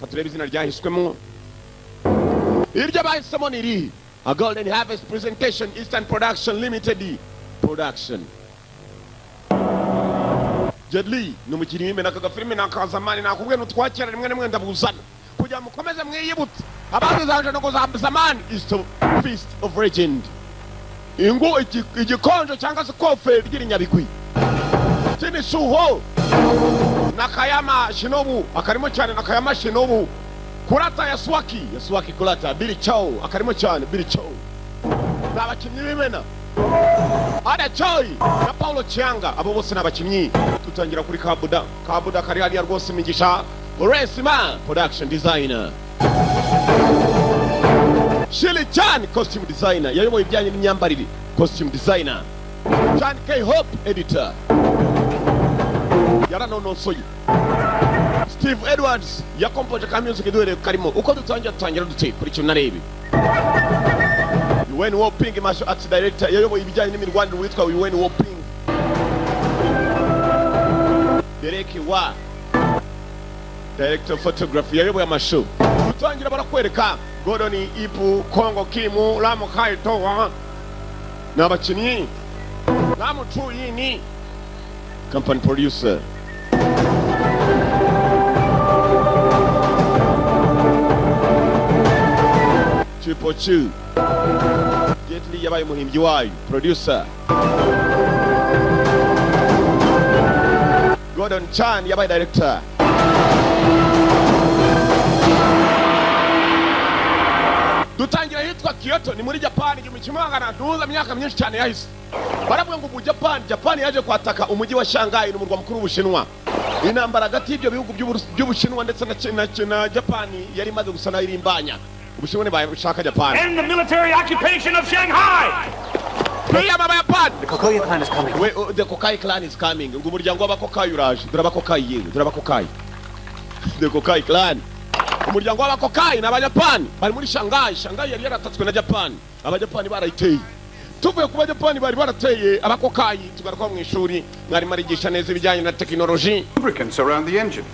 Katurebe izina ryahiswemo. Iryo bahisemo ni irihe? A Golden Harvest Presentation, Eastern Production Limited Production. Jet Li ni umukinnyi w'imena. Aka gafilime ni akazamani, nakubwiye n'utwakira rimwe rimwe ndabuzana kugira mukomeze mwiyibutse abazi za no za zamani. Is the Fist of Legend, ingu igikonjo cyangwa se kofe ry'irinyabigwi. Tini Suho, Nakayama Shinobu akarimo cyane, Nakayama Shinobu, Kurata Yasuaki, Yasuaki Kurata, Billy Chow akarimo cyane, Billy Chow ni abakinnyi b'imena. Ada Choi na Paulo Chianga, abo bose ni abakinnyi. Tutangira kuri Kabuda, Kabuda kari hariya rwose. Imigisha Resima, production designer. Shirley Chan, costume designer, yayoboye ibijyanye n'imyambarire, costume designer. Chan K Hope, editor, yaranonosoye. Steve Edwards yakompoje ka music duhereye karimo. Uko dutangira, dutangira dute kuri kintu narebe. Yuen Woo-ping, martial arts director, yayoboye ibijyanye n'imirwanire, witwa Yuen Woo-ping. Derek Wa, director of photography, yayoboye amashow. Dutangira barakwereka Gordon Ipu, Kongo Kimu, Lamu Kai Towa ni abakinnyi. Lamu Chu Yini, company producer. Triple Chu, Jet Li yabaye umuhimbyi wayo, producer. Gordon Chan yabaye director. Dutangira hitwa Kyoto, ni muri Japan, 1900, myaka myinshi cyane yahise. Baravuga ngo ubu Japan yaje kwataka umujyi wa Shanghai, ni umurwa mukuru w'Ubushinwa. Intambara hagati y'ibyo bihugu by'Ubushinwa ndetse na Japan yari imaze gusa nayo irimbanya. Ubushinwa ntibashaka Japan. End the military occupation of Shanghai! Kwiyama Abayapani. The Kokoya clan is coming. We, oh, the Kokai clan is coming. Ngo umuryango w'Abakokai uraje. Dore Abakokai yewe, dore Abakokai. The Kokai clan. Umuryango w'Abakokai ni Abajapani. Bari muri Shanghai. Shanghai yari yaratatswe na Japan. Abajapani barayiteye. Tuvuye ku Bajapani bari barateye Abakokai, tugaruka mu ishuri. Mwarimu arigisha neza ibijyanye na tekinoloji. Lubricants around the engine.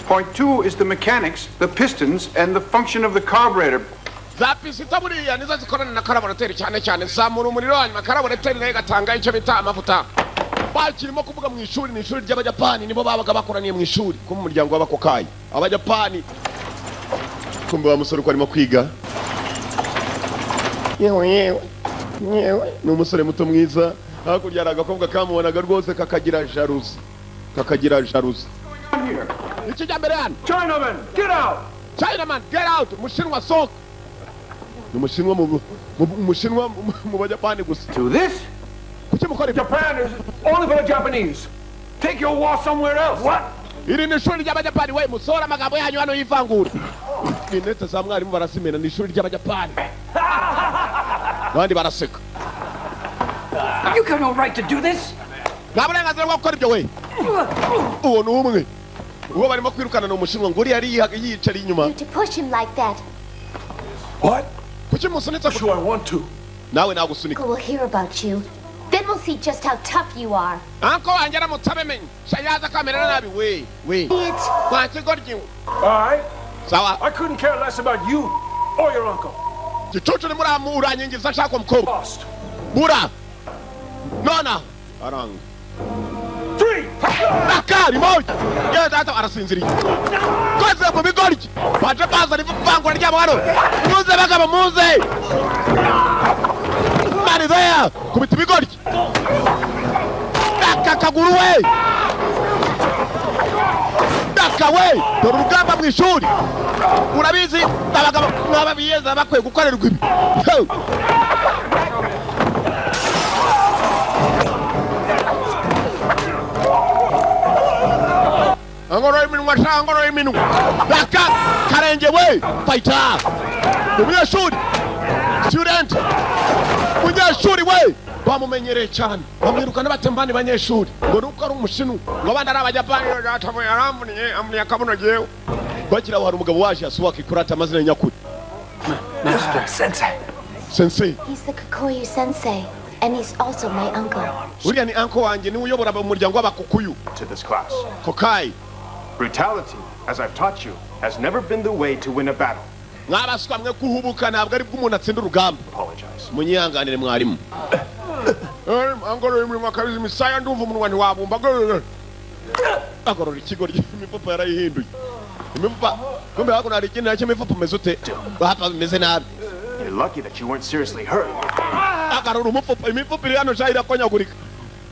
Point two is the mechanics, the pistons, and the function of the carburetor. Za pisita buriya nizo zikorana na karaburateri cyane cyane, zamura umuriro, hanyuma karaburateri nayo igatanga icyo bita amavuta. Bakirimo kuvuga mu ishuri, ni ishuri ry'Abajapani, nibo babaga bakoraniye mu ishuri ko mu muryango w'Abakokayi, Abajapani. Kumbe wa musore uko arimo kwiga, yewe yewe yewe, ni umusore muto mwiza. Hakurya hari agakobwa kamubonaga rwose kakagira jalousie, kakagira jalousie. Here. Ikijya mbere hano. Chinaman, get out! Chinaman, get out! Umushinwa sohoka. Ni umushinwa umushinwa mu Bajapani gusa. To this, Kuki mukora ibyo? Japan is only for the Japanese. Take your war somewhere else. What? Iri ni ishuri ry'Abajapani we, musohora amagambo yanyu hano y'ivangura. Intete za mwarimu barasimena. Ni ishuri ry'Abajapani. Abandi baraseka. You got no right to do this. Nta burenganzira bwo gukora ibyo we. Uwo ni umwe uwo barimo kwirukana, ni umushinwa. Ngo uriya yari yiyicariye inyuma. You to push him like that. What? Kuki musunitse? Sure, I want to. Nawe nagusunika. Uncle will hear about you. Then we'll see just how tough you are. Uncle wanjye aramutse abimenye shayaza akamerera nabi we we. Idiot. Wa kigoryi. All right. Sawa. I couldn't care less about you or your uncle. Gicucu ni muramu uranyingiza nshaka umukobwa. Lost. Bura nona aranga. Three. Dakari moja yewe data arasinziriye koze mu bigoryi baje bazana ivangura ryabo hano. Muze bagabo, muze mani there, kubita ibigoryi daka kaguru we, daka we. Dore urugamba mu ishuri, urabizi abagabo nk'aba biyeza bakwiye gukorerwa ibi. Ho! Angoro iminwa sha, angoro iminwa, daka karenge we. Fighter, umunyeshuri, student, umunyeshuri we bamumenyereye cyane, bamwirukana batembani banyeshuri ngo nuko ari umushinwa, ngo abandi ari Abajapani. Yatamuye aramvuniye, amvuniye akabuno jewe. Bakira aho hari umugabo waje, Yasuwaki Kurata, amazina nyakuri. Master. Sensei. Sensei. He's the Kikoyu sensei, and he's also my uncle. Uriya ni uncle wanjye, niwe uyobora umuryango w'Abakukuyu. To this class. Kokai. Brutality, as I've taught you, has never been the way to win a battle. Mwabaswa mwe, kuhubuka ntabwo ari bwo umuntu atsinda urugamba. Apologize. Munyihanganire mwarimu. Angorora iminwa kabisa, imisaya, ndumva umunwa ntiwabumba. Agorora ikigo imifupa yarayihinduye imifupa. Kumbe hakuno hari ikindi nacyo. Imifupa umeze ute? Hapa bimeze nabi. You're lucky that you weren't seriously hurt. Agarura umufupa, imifupa iri hano sha irakonyagurika.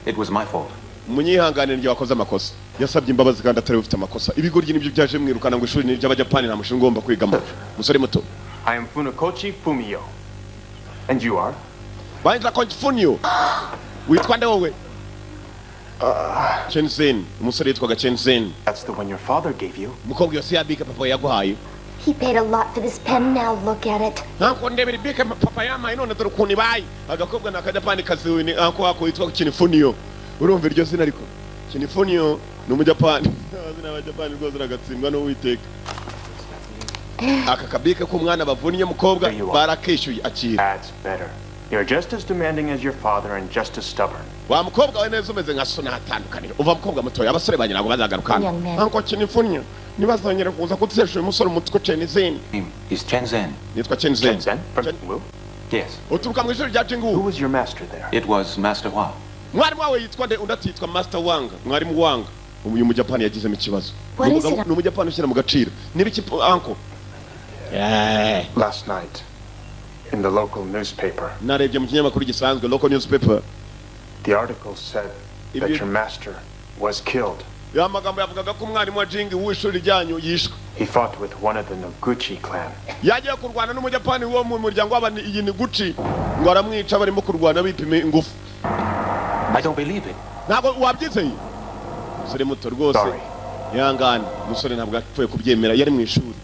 It was my fault. Munyihanganire, njye wakoze amakosa. Yasabye imbabazi kandi atari ufite amakosa. Ibigoryi nibyo byaje mwirukana ngo ishuri ni iry'Abajapani, nta mushinga ugomba kwigamo, musore muto. I am Funakoshi Fumio. And you are? Banza Konfunio. Witwa nde wowe? Chen Zhen. Umusore yitwaga Chen Zhen. That's the one your father gave you. Umukobwa, yose yabika papa yaguhaye. He paid a lot for this pen. Now look at it. Ntabwo ndebera ibike papa yamaye, none dore ukuntu ibaye. Agakobwa ni Akajapani kaziwe ni ako ako yitwa Kinifunio. Urumva iryo zina? Ariko Kinifunio ni Umujapani. Amazina y'Abajapani rwose uragatsindwa n'Uwiteka. Aka kabike k'umwana bavunnye umukobwa barakishyuye, akira. That's better. You're just as demanding as your father and just as stubborn. Wa mukobwa we, neza umeze nka so, ntatandukaniro. Uva mukobwa mutoya, abasore banjye ntabwo bazagaruka hano. Young man. Ntabwo Kinifunio ntibazongere kuza kutesha uyu musore umutwe. Chen Zhen. Name is Chen Zhen. Nitwa Chen Zhen. Chen Zhen? From Wu? Yes. Uturuka mu ishuri rya Jingu? Who was your master there? It was Master Hua. Mwarimu wawe yitwa nde? Undi atitwa Master Wang, mwarimu Wang. Uyu Mujapani yagizemo ikibazo. What is it? Ni Umujapani ushyira mu gaciro. Niba iki, uncle? Last night, in the local newspaper, Narebye mu kinyamakuru gisanzwe, local newspaper. the article said that your master was killed. Ya magambo yavugaga ko umwarimu wa Jingi w'ishuri ryanyu yishwe. He fought with one of the Noguchi clan. Yagiye kurwana n'Umujapani wo mu muryango w'aba iyi Niguchi, ngo aramwica barimo kurwana bipima ingufu. I don't believe it. Ntabwo wabyizeye, umusore muto rwose. Sorry. Ihangane umusore ntabwo apfuye kubyemera. Yari mu ishuri,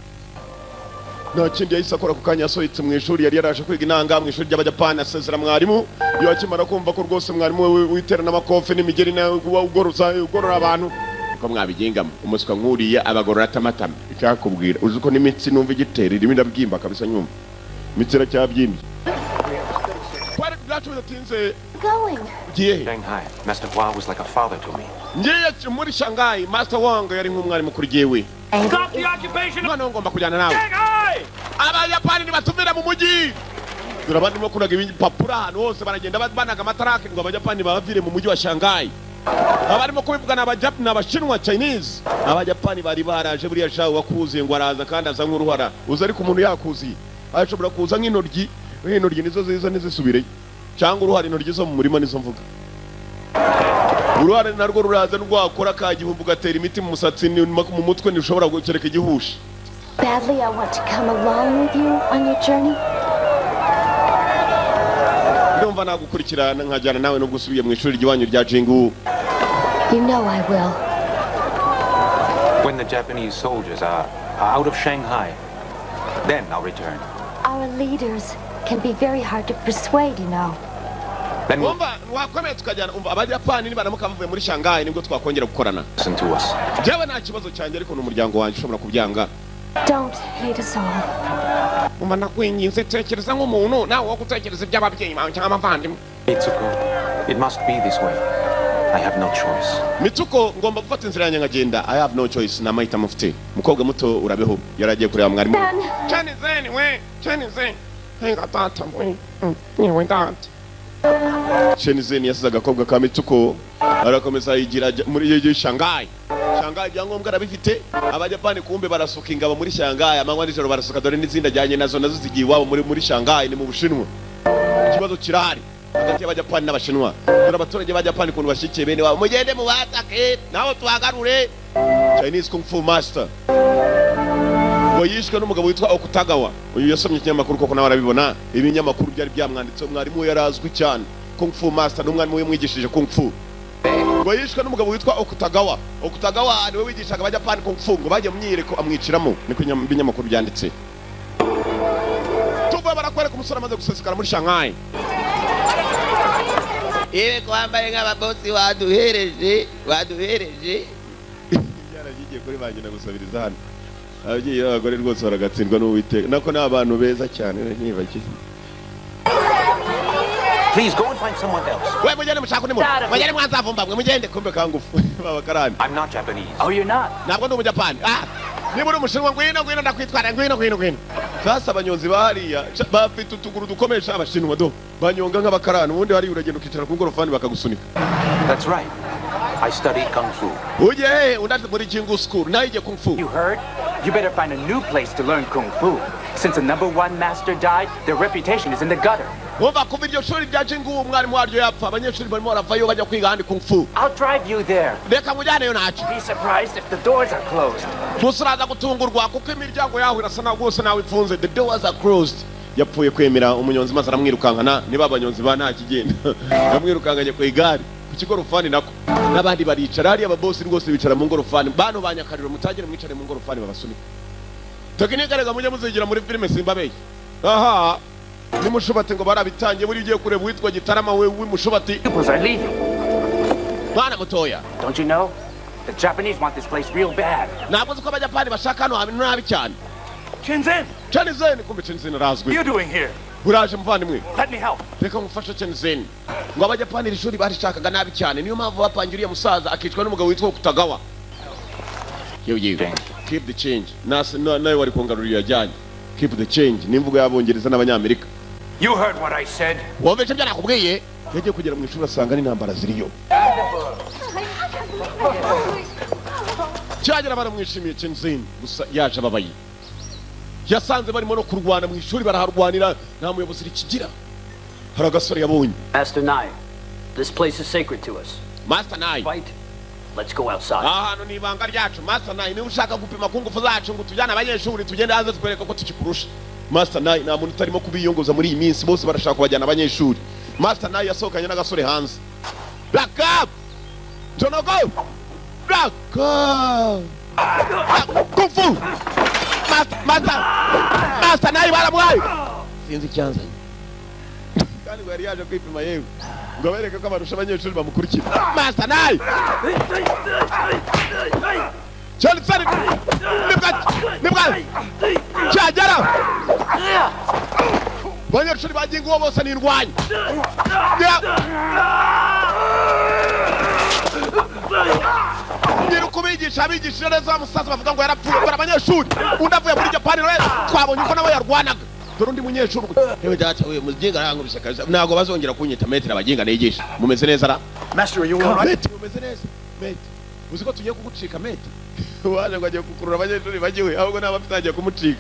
nta kindi yahise akora ku kanya. Yasohotse mu ishuri, yari yaraje kwiga inanga mu ishuri ry'Abajapani, asezera mwarimu. Iyo akimara kumva ko rwose mwarimu we witerana n'amakofe n'imigeri nawe ugoroza ugorora abantu uko mwabigengamo, umuswa nk'uriya abagorora atamatama. Icyakubwira, uzi ko n'imitsi numva igitera irimo irabyimba kabisa, nyumva imitsi iracyabyimbye. Twari byacu bidatinze. Going. Ugiye he? Shanghai. Master Hua was like a father to me. Ngiye muri Shanghai. Master Wang yari nk'umwarimu kuri jyewe. Stop the occupation of Noneho ngomba kujyana nawe. Shanghai! Abayapani nibatuvira mu mujyi. Dore abandi barimo kunaga ibipapuro ahantu hose, baragenda banaga amatarake ngo Abajapani babavire mu mujyi wa Shanghai. Abarimo kubivuga ni ni Abashinwa, Chinese. Abajapani bari baraje. Buriya shawe wakuzuye ngo araza kandi aza nk'uruhara uza, ariko umuntu yakuziye ashobora kuza nk'intoryi. Intoryi nizo ziza ntizisubireyo, cyangwa uruhara. Intoryi zo mu murima nizo mvuga. Uruhara narwo ruraza rwakora ka gihumbi, ugatera imiti mu musatsi, mu mutwe, ntirushobora gukereka igihushi. Badly, I want to come along with you on your journey. Ndumva nagukurikirana nkajyana nawe nubwo usubiye mu ishuri ry'iwanyu rya Jingu. You know I will. When the Japanese soldiers are out of Shanghai, then I'll return. Our leaders can be very hard to persuade. Then we'll Umva, wakomeye tukajyana. Umva, Abajapani nibaramuka bavuye muri Shanghai nibwo twakongera gukorana. listen to us. Njyewe nta kibazo cyanjye, ariko ni umuryango wanjye ushobora kubyanga. Don't hate us all. Umva, nakwinginze, tekereza nk'umuntu nawe wo gutekereza iby'ababyeyi bawe cyangwa abavandimwe. Mitsuko, it must be this way. I have no choice. Mitsuko, ngomba gufata inzira yanjye nkagenda. I have no choice, ni amahitamo mfite. Umukobwa muto, urabeho. Yari agiye kureba mwarimu. Then, Chen Zhen we, Chen Zhen, henga data we, yewe data. Chen Zhen yasize agakobwa ka Mitsuko, arakomeza yigira ajya muri iyo Shanghai. Shanghai ibyangombwa arabifite. Abajapani kumbe barasuka ingabo muri Shanghai amanywa nijoro barasuka. Dore n'izindi ajyanye nazo, nazo zigiye iwabo muri Shanghai, ni mu Bushinwa. Ikibazo kirahari hagati y'Abajapani n'Abashinwa. Dore abaturage b'Abajapani ukuntu bashyigikiye bene wabo: mugende mubatake naho tuhagarure. Chinese Kung Fu Master ngo yishwe n'umugabo witwa Okutagawa. Uyu yasomye ikinyamakuru koko nawe arabibona, ibinyamakuru byari byamwanditseho. Mwarimu we yari azwi cyane, Kung Fu Master, n'umwarimu we mwigishije Kung Fu. Ngo yishwe n'umugabo witwa Okutagawa. Okutagawa niwe wigishaga Abajapani Kung Fu. Ngo bagiye mu myiyereko amwiciramo, niko ibinyamakuru byanditse. Tuvuye barakwereka umusore amaze gusesekara muri Shanghai. Yewe, ko wambaye nk'ababosi, waduhereje, waduhereje. Byaragiye kuri ba nyina gusabiriza hano. Ababyeyi b'abagore rwose baragatsindwa n'Uwiteka, nako ni abantu beza cyane ntibagize. Please go and find someone else. We mugende mushaka undi muntu. Mugende mwanzavumba mwe mugende kumbe kangufu. Babakarani. I'm not Japanese. Oh, you're not? Ntabwo ndi umujapani. Ah! Niba uri umushinwa ngwino ngwino ndakwitwara ngwino ngwino ngwino. Sasa abanyonzi bahariya bafite utuguru dukomeye sha abashinwa do. Banyonga nk'abakarani ubundi hariya uragenda ukicara ku ngorofani bakagusunika. That's right. I study kung fu. Ujye undi muri Jingu School nayo kung fu. You heard? You better find a new place to learn kung fu. Since the #1 master died, their reputation is in the gutter. Wumva kuva iryo shuri rya Jingu umwarimu waryo yapfa abanyeshuri barimo baravayo bajya kwiga ahandi kung fu. I'll drive you there. Reka nkujyaneyo ntacyo. Be surprised if the doors are closed. Gusa uraza gutungurwa kuko imiryango yaho irasa naho rwose nawe ifunze. The doors are closed. Yapfuye kwemera umunyonzi maze aramwirukankana niba abanyonzi ba nta kigenda. Yamwirukankanye ku igare ku kigorofani nako. N'abandi baricara hariya ababosi rwose bicara mu ngorofani. Bano ba Nyakariro mutagire mwicare mu ngorofani babasunika. Tekinike rega mujye muzigira muri filime simbabeye. Aha. Nimushubati ngo barabitangiye buri ugiye kureba witwa Gitarama we w'imushubati. Mwana mutoya. Don't you know? The Japanese want this place real bad. Ntabwo uzi ko abajapani bashaka hano hantu nabi cyane. Chen Zhen. Chen Zhen kumbe Chen Zhen arazwi. What are you doing here? Uraje muvandimwe. Let me help. Reka ngufashe Chen Zhen. Ngo abajapani iri shuri barishakaga nabi cyane niyo mpamvu bapangiye uriya musaza akicwa n'umugabo witwa Kutagawa. Yewe. Keep the change. Nawe wari kongarurira yajyanye. Keep the change. Nimvugo y'abongereza n'abanyamerika. You heard what I said. Wumvise ibyo nakubwiye? Yagiye kugera mu ishuri asanga n'intambara ziriyo. Cyagera baramwishimiye Chen Zhen gusa yaje ababaye. Yasanze barimo no kurwana mu ishuri baraharwanira nta muyobozi rikigira. Hari agasore yabonye. Master Nai, this place is sacred to us. Master Nai. Fight. Let's go outside. Aha ni ibanga ryacu Master Nai niba ushaka gupima ku ngufu zacu ngo tujyane abanyeshuri tugende hanze tukwereka ko tukikurusha. Master Nai nta muntu utarimo kubiyongoza muri iyi minsi bose barashaka kubajyana abanyeshuri. Master Nai yasohokanye n'agasore hanze. Black up! Jonogo! Black up! Kung fu! Master! Master Nai baramwaye! Sinzi icyanzanye. Kandi ngo yari yaje kwipima yewe. Ngo abereke ko abarusha abanyeshuri bamukurikira. Master Nai! Chen Zhen! Nibwa! Cyagera! Abanyeshuri ba Jingu bose ni indwanyi. Nyiri kubigisha abigishije neza musaza bavuga ngo yarapfuye dore abanyeshuri undi avuye muri Japani rero twabonye uko nawe yarwanaga dore undi munyeshuri yewe data we muginga arankubise kabisa ntabwo bazongera kunyita metero abaginga nigisha mumeze neza ra Master, are you all right? Mete mumeze neza mete uzi ko tugiye kugucika mete waje ngo agiye kukurura abanyeshuri bagiwe ahubwo naba afite kumucika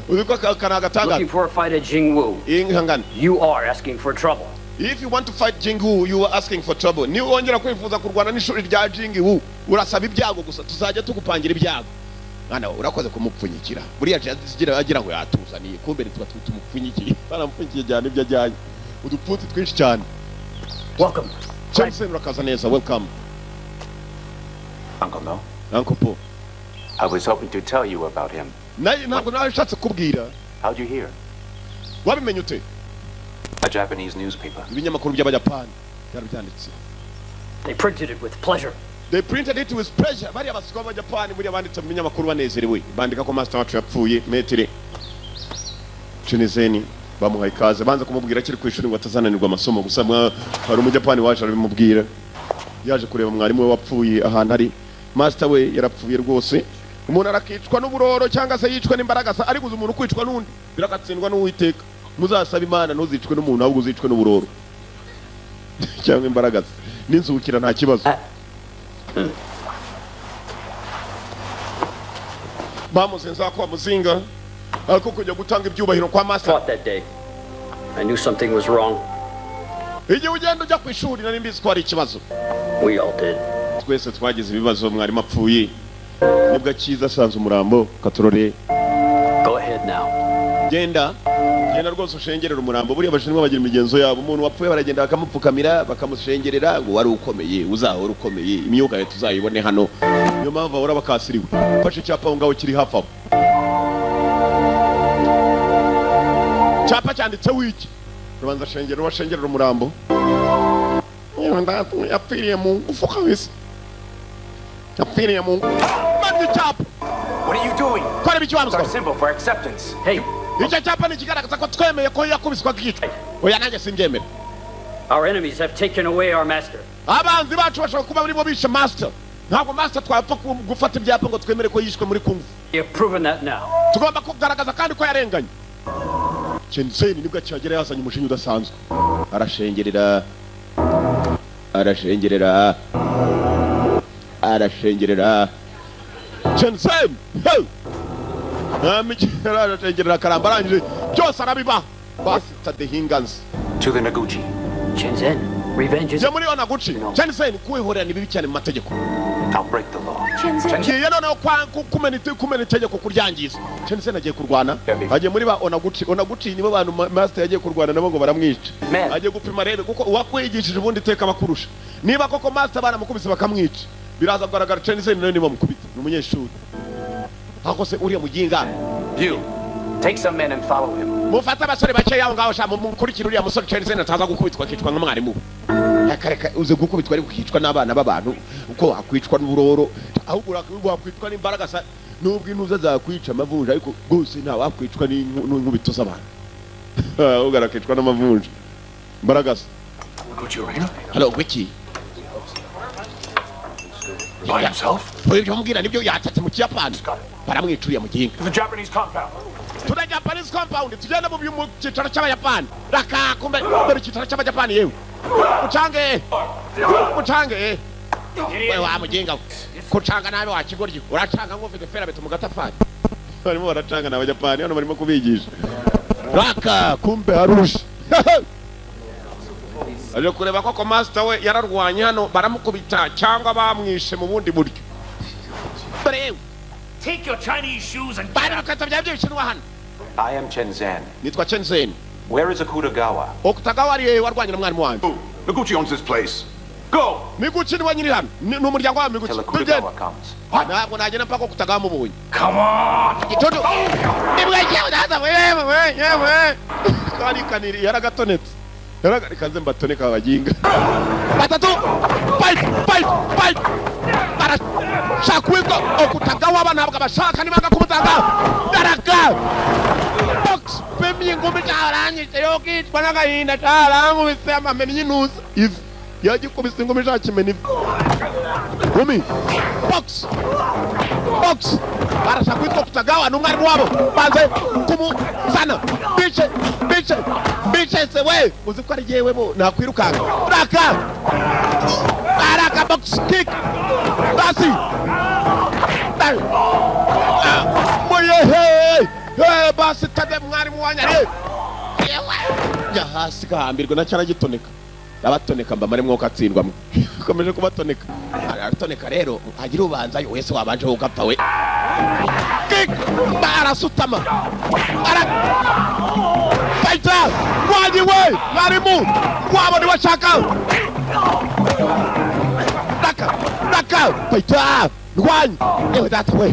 uzi ko kana agatanga. Looking for a fight at Jingwu. Ingangana. You are asking for trouble. If you want to fight Jingwu, you are asking for trouble. Ni wongera kwifuza kurwana n'ishuri rya Jingwu, urasaba ibyago gusa tuzajya tugupangira ibyago. Mwana urakoze kumupfunyikira. Buriya agira agira ngo yatuzaniye kumbe nitwa tumupfunyikiye. Baramupfunyikiye cyane ibyo ajyanye. Udupfunsi twinshi cyane. Welcome. Chen Zhen urakaza neza. Welcome. Uncle No. Uncle Po. I was hoping to tell you about him. Ntabwo nawe ushatse kubwira. How'd you hear? Wabimenye ute? A Japanese newspaper. Ibinyamakuru by'Abayapani byarabyanditse. They printed it with pleasure. They printed it with pleasure. Bariya baswa b'Abayapani buriya banditse mu binyamakuru banezerewe. Bandika ko master wacu yapfuye metire. Chen Zhen bamuhaye ikaze banza kumubwira akiri ku ishuri ngo atazananirwa amasomo gusa hari umujapani waje arabimubwira. Yaje kureba mwarimu we wapfuye ahantu ari. Master we yarapfuye rwose. Umuntu arakicwa n'uburoro cyangwa se yicwa n'imbaraga ariko uzi umuntu kwicwa n'undi birakatsindwa n'Uwiteka. Muzasaba Imana ntuzicwe n'umuntu ahubwo uzicwe n'uburoro cyangwa imbaraga n'inzukira nta kibazo. Bamuzinza ko bamuzinga ariko kujya gutanga ibyubahiro kwa master. That day I knew something was wrong. Igihe ugenda ujya ku ishuri nari mbizi ko hari ikibazo. We all did. Twese twagize ibibazo mwarimu apfuye. Nibwo akiza asanze umurambo katurore. Go ahead now. Genda genda rwose ushengerera umurambo. Buriya abashinwa bagira imigenzo yabo, umuntu wapfuye baragenda bakamupfukamira bakamushengerera ngo wari ukomeye uzahora ukomeye imyuka ye tuzayibone hano. Niyo mpamvu bahora bakasiriwe. Fashe icyapa aho ngaho kiri hafi aho. Cyapa cyanditseho iki? Rubanza shengera washengerera umurambo. Yapfiriye mu ngufu kabisa. Yapfiriye mu ngufu. Icyapa. What are you doing? Kora ibiki wa muswa? It's our symbol for acceptance. Hey. Icyo cyapa ni ikigaragaza ko twemeye ko yakubiswa akicwa. Oya nanjye simbyemera. Our enemies have taken away our master. Abanzi bacu bashobora kuba barimo bishe master. Ntabwo master twapfa gufata ibyapa ngo twemere ko yishwe muri kung fu. We have proven that now. Tugomba kugaragaza kandi ko yarenganye. Chen Zhen nibwo akihagera yazanye umushinga udasanzwe. Arashengerera. Arashengerera. Arashengerera. Chen Zhen. Hey! Arashengerera karamba arangije byose arabiba. Basta de Hingans. To the Noguchi. Chen Zhen, revenge is Jya muri Onaguchi. Chen Zhen kwihorera ni bibi cyane mu mategeko. I'll break the law. Ngiye noneho kumena itegeko kuryangiza. Chen Zhen agiye kurwana. Agiye muri ba Onaguchi. Onaguchi nibo bantu master yagiye kurwana nabo ngo baramwica. Agiye gupima rebe kuko uwakwigishije ubundi iteka bakurusha. Niba koko master baramukubise bakamwica, biraza kugaragara Chen Zhen nawe niba mukubita. Ni umunyeshuri. Hako se uriya muginga. You take some men and follow him. Mufate abasore bake yaho ngaho sha mukurikira uriya musore Chen Zhen ataza gukubitwa akicwa nk'umwarimu. Akareka uze gukubitwa ariko ukicwa n'abana b'abantu uko wakwicwa n'uburoro ahubwo wakwicwa n'imbaraga sa nubwo intuza zakwica amavunja ariko rwose nta wakwicwa n'inkubito z'abantu. Ahubwo arakicwa n'amavunja. Imbaraga sa. Hello, wiki. By himself? Ibyo mubwira nibyo yatatse mu Kiyapani. Baramwica uriya muginga. The Japanese compound. To the Japanese compound tugenda mu cyicaro cy'Abayapani. Raka kumbe dore icyicaro cy'Abayapani yewe. Mucange. Mucange. Wewe wa muginga. Kucanga nabe wa kigoryi. Uracanga nk'ufite ferabeto mu gatafari. Barimo baracanga n'Abayapani hano barimo kubigisha. Raka kumbe harusha. Aje kureba koko master we yararwanye hano baramukubita cyangwa bamwishe mu bundi buryo. Dore Take your Chinese shoes and I am Chen Zhen. Nitwa Chen Zhen. Where is Akutagawa? Okutagawa ari warwanye na mwarimu wanjye. Noguchi owns this place. Go. Miguchi ni wanyiri hano. Ni umuryango wa Miguchi. Till Akutagawa comes. Ntabwo nagenda mpaka Okutagawa mubonye. Come on. Gitondo. Nibwo ndaza wewe. Kari kaniri yaragatonetse. Yaragakanze mbatoneka abaginga. Batatu. Fight fight fight. Barashaka Okutagawa ntabwo abashaka nibanga kumutanga. Daraka. Box pemye ngome cyaranyije yo kitwa n'agahinda cyarankubise amamenye intuza. Ivi yagikubise ingome cyakimena ivi. Gumi. Box. Box. Barashaka kwitwa Okutagawa n'umwarimu wabo. Banze kumuzana. Bice bice bice se we. Uzi ko ari jewe bo nakwirukanga. Daraka. Daraka box kick. Basi. Moye hey basi tade mwarimu wanyari. Ya hasi gahambirwa na cyaragitoneka. Abatoneka mba mari mwoka atsindwa mwe. Komeje kubatoneka. Aratoneka rero agira ubanza yo wese wabanje ugapfa we. Kick barasutama. Ara Fighter! Wadi we! Mwarimu! Wabo ni washaka. Daka! Daka! Fighter! Rwany! Ewe data we!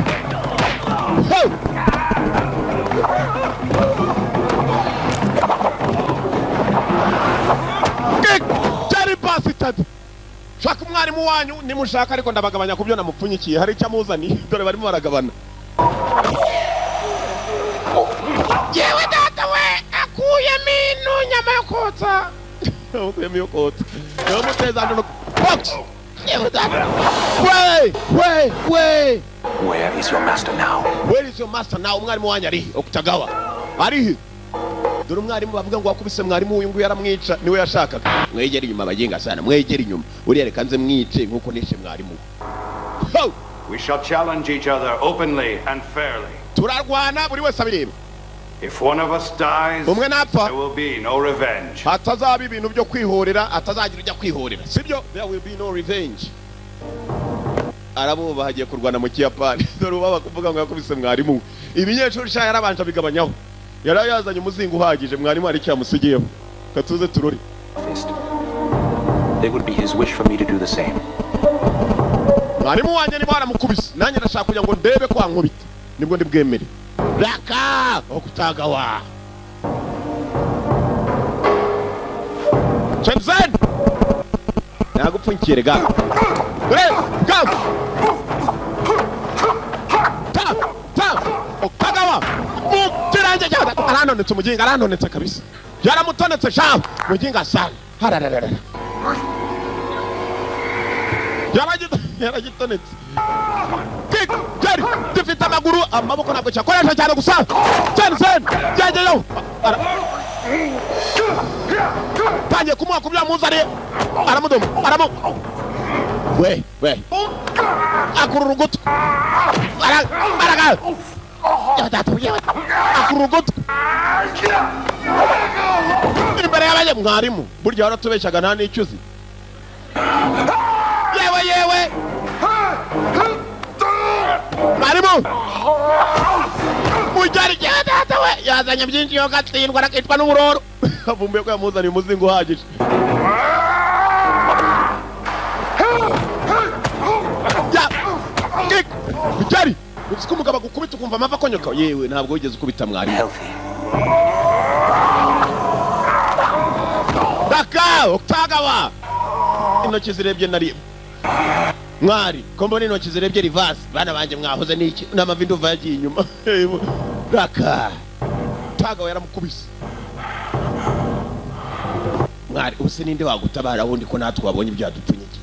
Ho! Kick! Jerry Bastard! Shaka umwarimu wanyu nimushaka ariko ndabagabanya kubyo namupfunyikiye hari icyo amuzaniye dore barimo baragabana. Yewe data we akuyemo ino nyama yo kotsa. Akuyemo yo kotsa. Yamuteza no box. Yewe data. We we we. Where is your master now? Where is your master now? Umwarimu wanyu ari Okutagawa. Ari dore umwarimu bavuga ngo wakubise mwarimu uyu nguyu yaramwica niwe yashakaga. Mwegere inyuma abaginga sana, mwegere inyuma. Uriya reka nze mwice nkuko nishe mwarimu. We shall challenge each other openly and fairly. Turarwana buri wese abireba. If one of us dies, umwe napfa, there will be no revenge. Hatazaba ibintu byo kwihorera, atazagira ujya kwihorera. Sibyo? There will be no revenge. Arabo bagiye kurwana mu Kiyapani. Dore ubaba kuvuga ngo yakubise mwarimu. Ibinyeshuri sha yarabanje bigabanyaho. Yari yazanye umuzingo uhagije mwarimu ari cyamusigiyeho. Katuze turori. It would be his wish for me to do the same. Mwarimu wanjye niba waramukubise, nanjye ndashaka kugira ngo ndebe ko ankubita. Nibwo ndibwemere. Raka Okutagawa. Chen Zhen! Nagupfunyikiye ga. Go! Ta! Ta! Okutagawa! Mukirange cyane aranonetse umuginga aranonetse kabisa. Yaramutonetse sha muginga sana. Harararara. Yaragitonetse. Kick, Jerry, dufite amaguru, amaboko ntabwo cyakoresha cyane gusa. Chen Zhen, yageyeho. Tangiye kumuha kubya muzaniye. Aramudoma, aramu. We. Akurura ugutwi. Araga. Akurura ugutwi. Imbere y'abanye mwarimu, burya waratubeshyaga nta n'icyo uzi. Yewe. Mwarimu. Mujyari data we yazanye byinshi yo gatsindwa arakitwa n'uburoro. Avumbuye ko yamuzaniye umuzingo uhagije. Ya. Kick. Mujyari. Uzi ko umugabo agukubita ukumva amava akonyoka. Yewe ntabwo wigeze ukubita mwarimu. Daka, Oktagawa. Intoki zirebye nari mwari ko mbona intoki zirebye reverse bana banje mwahoze niki n'amavi nduva yagiye inyuma. Raka Tagawa yaramukubise mwari ubuse ninde wagutabara wundi ko natwe wabonye ibyadupfunyiki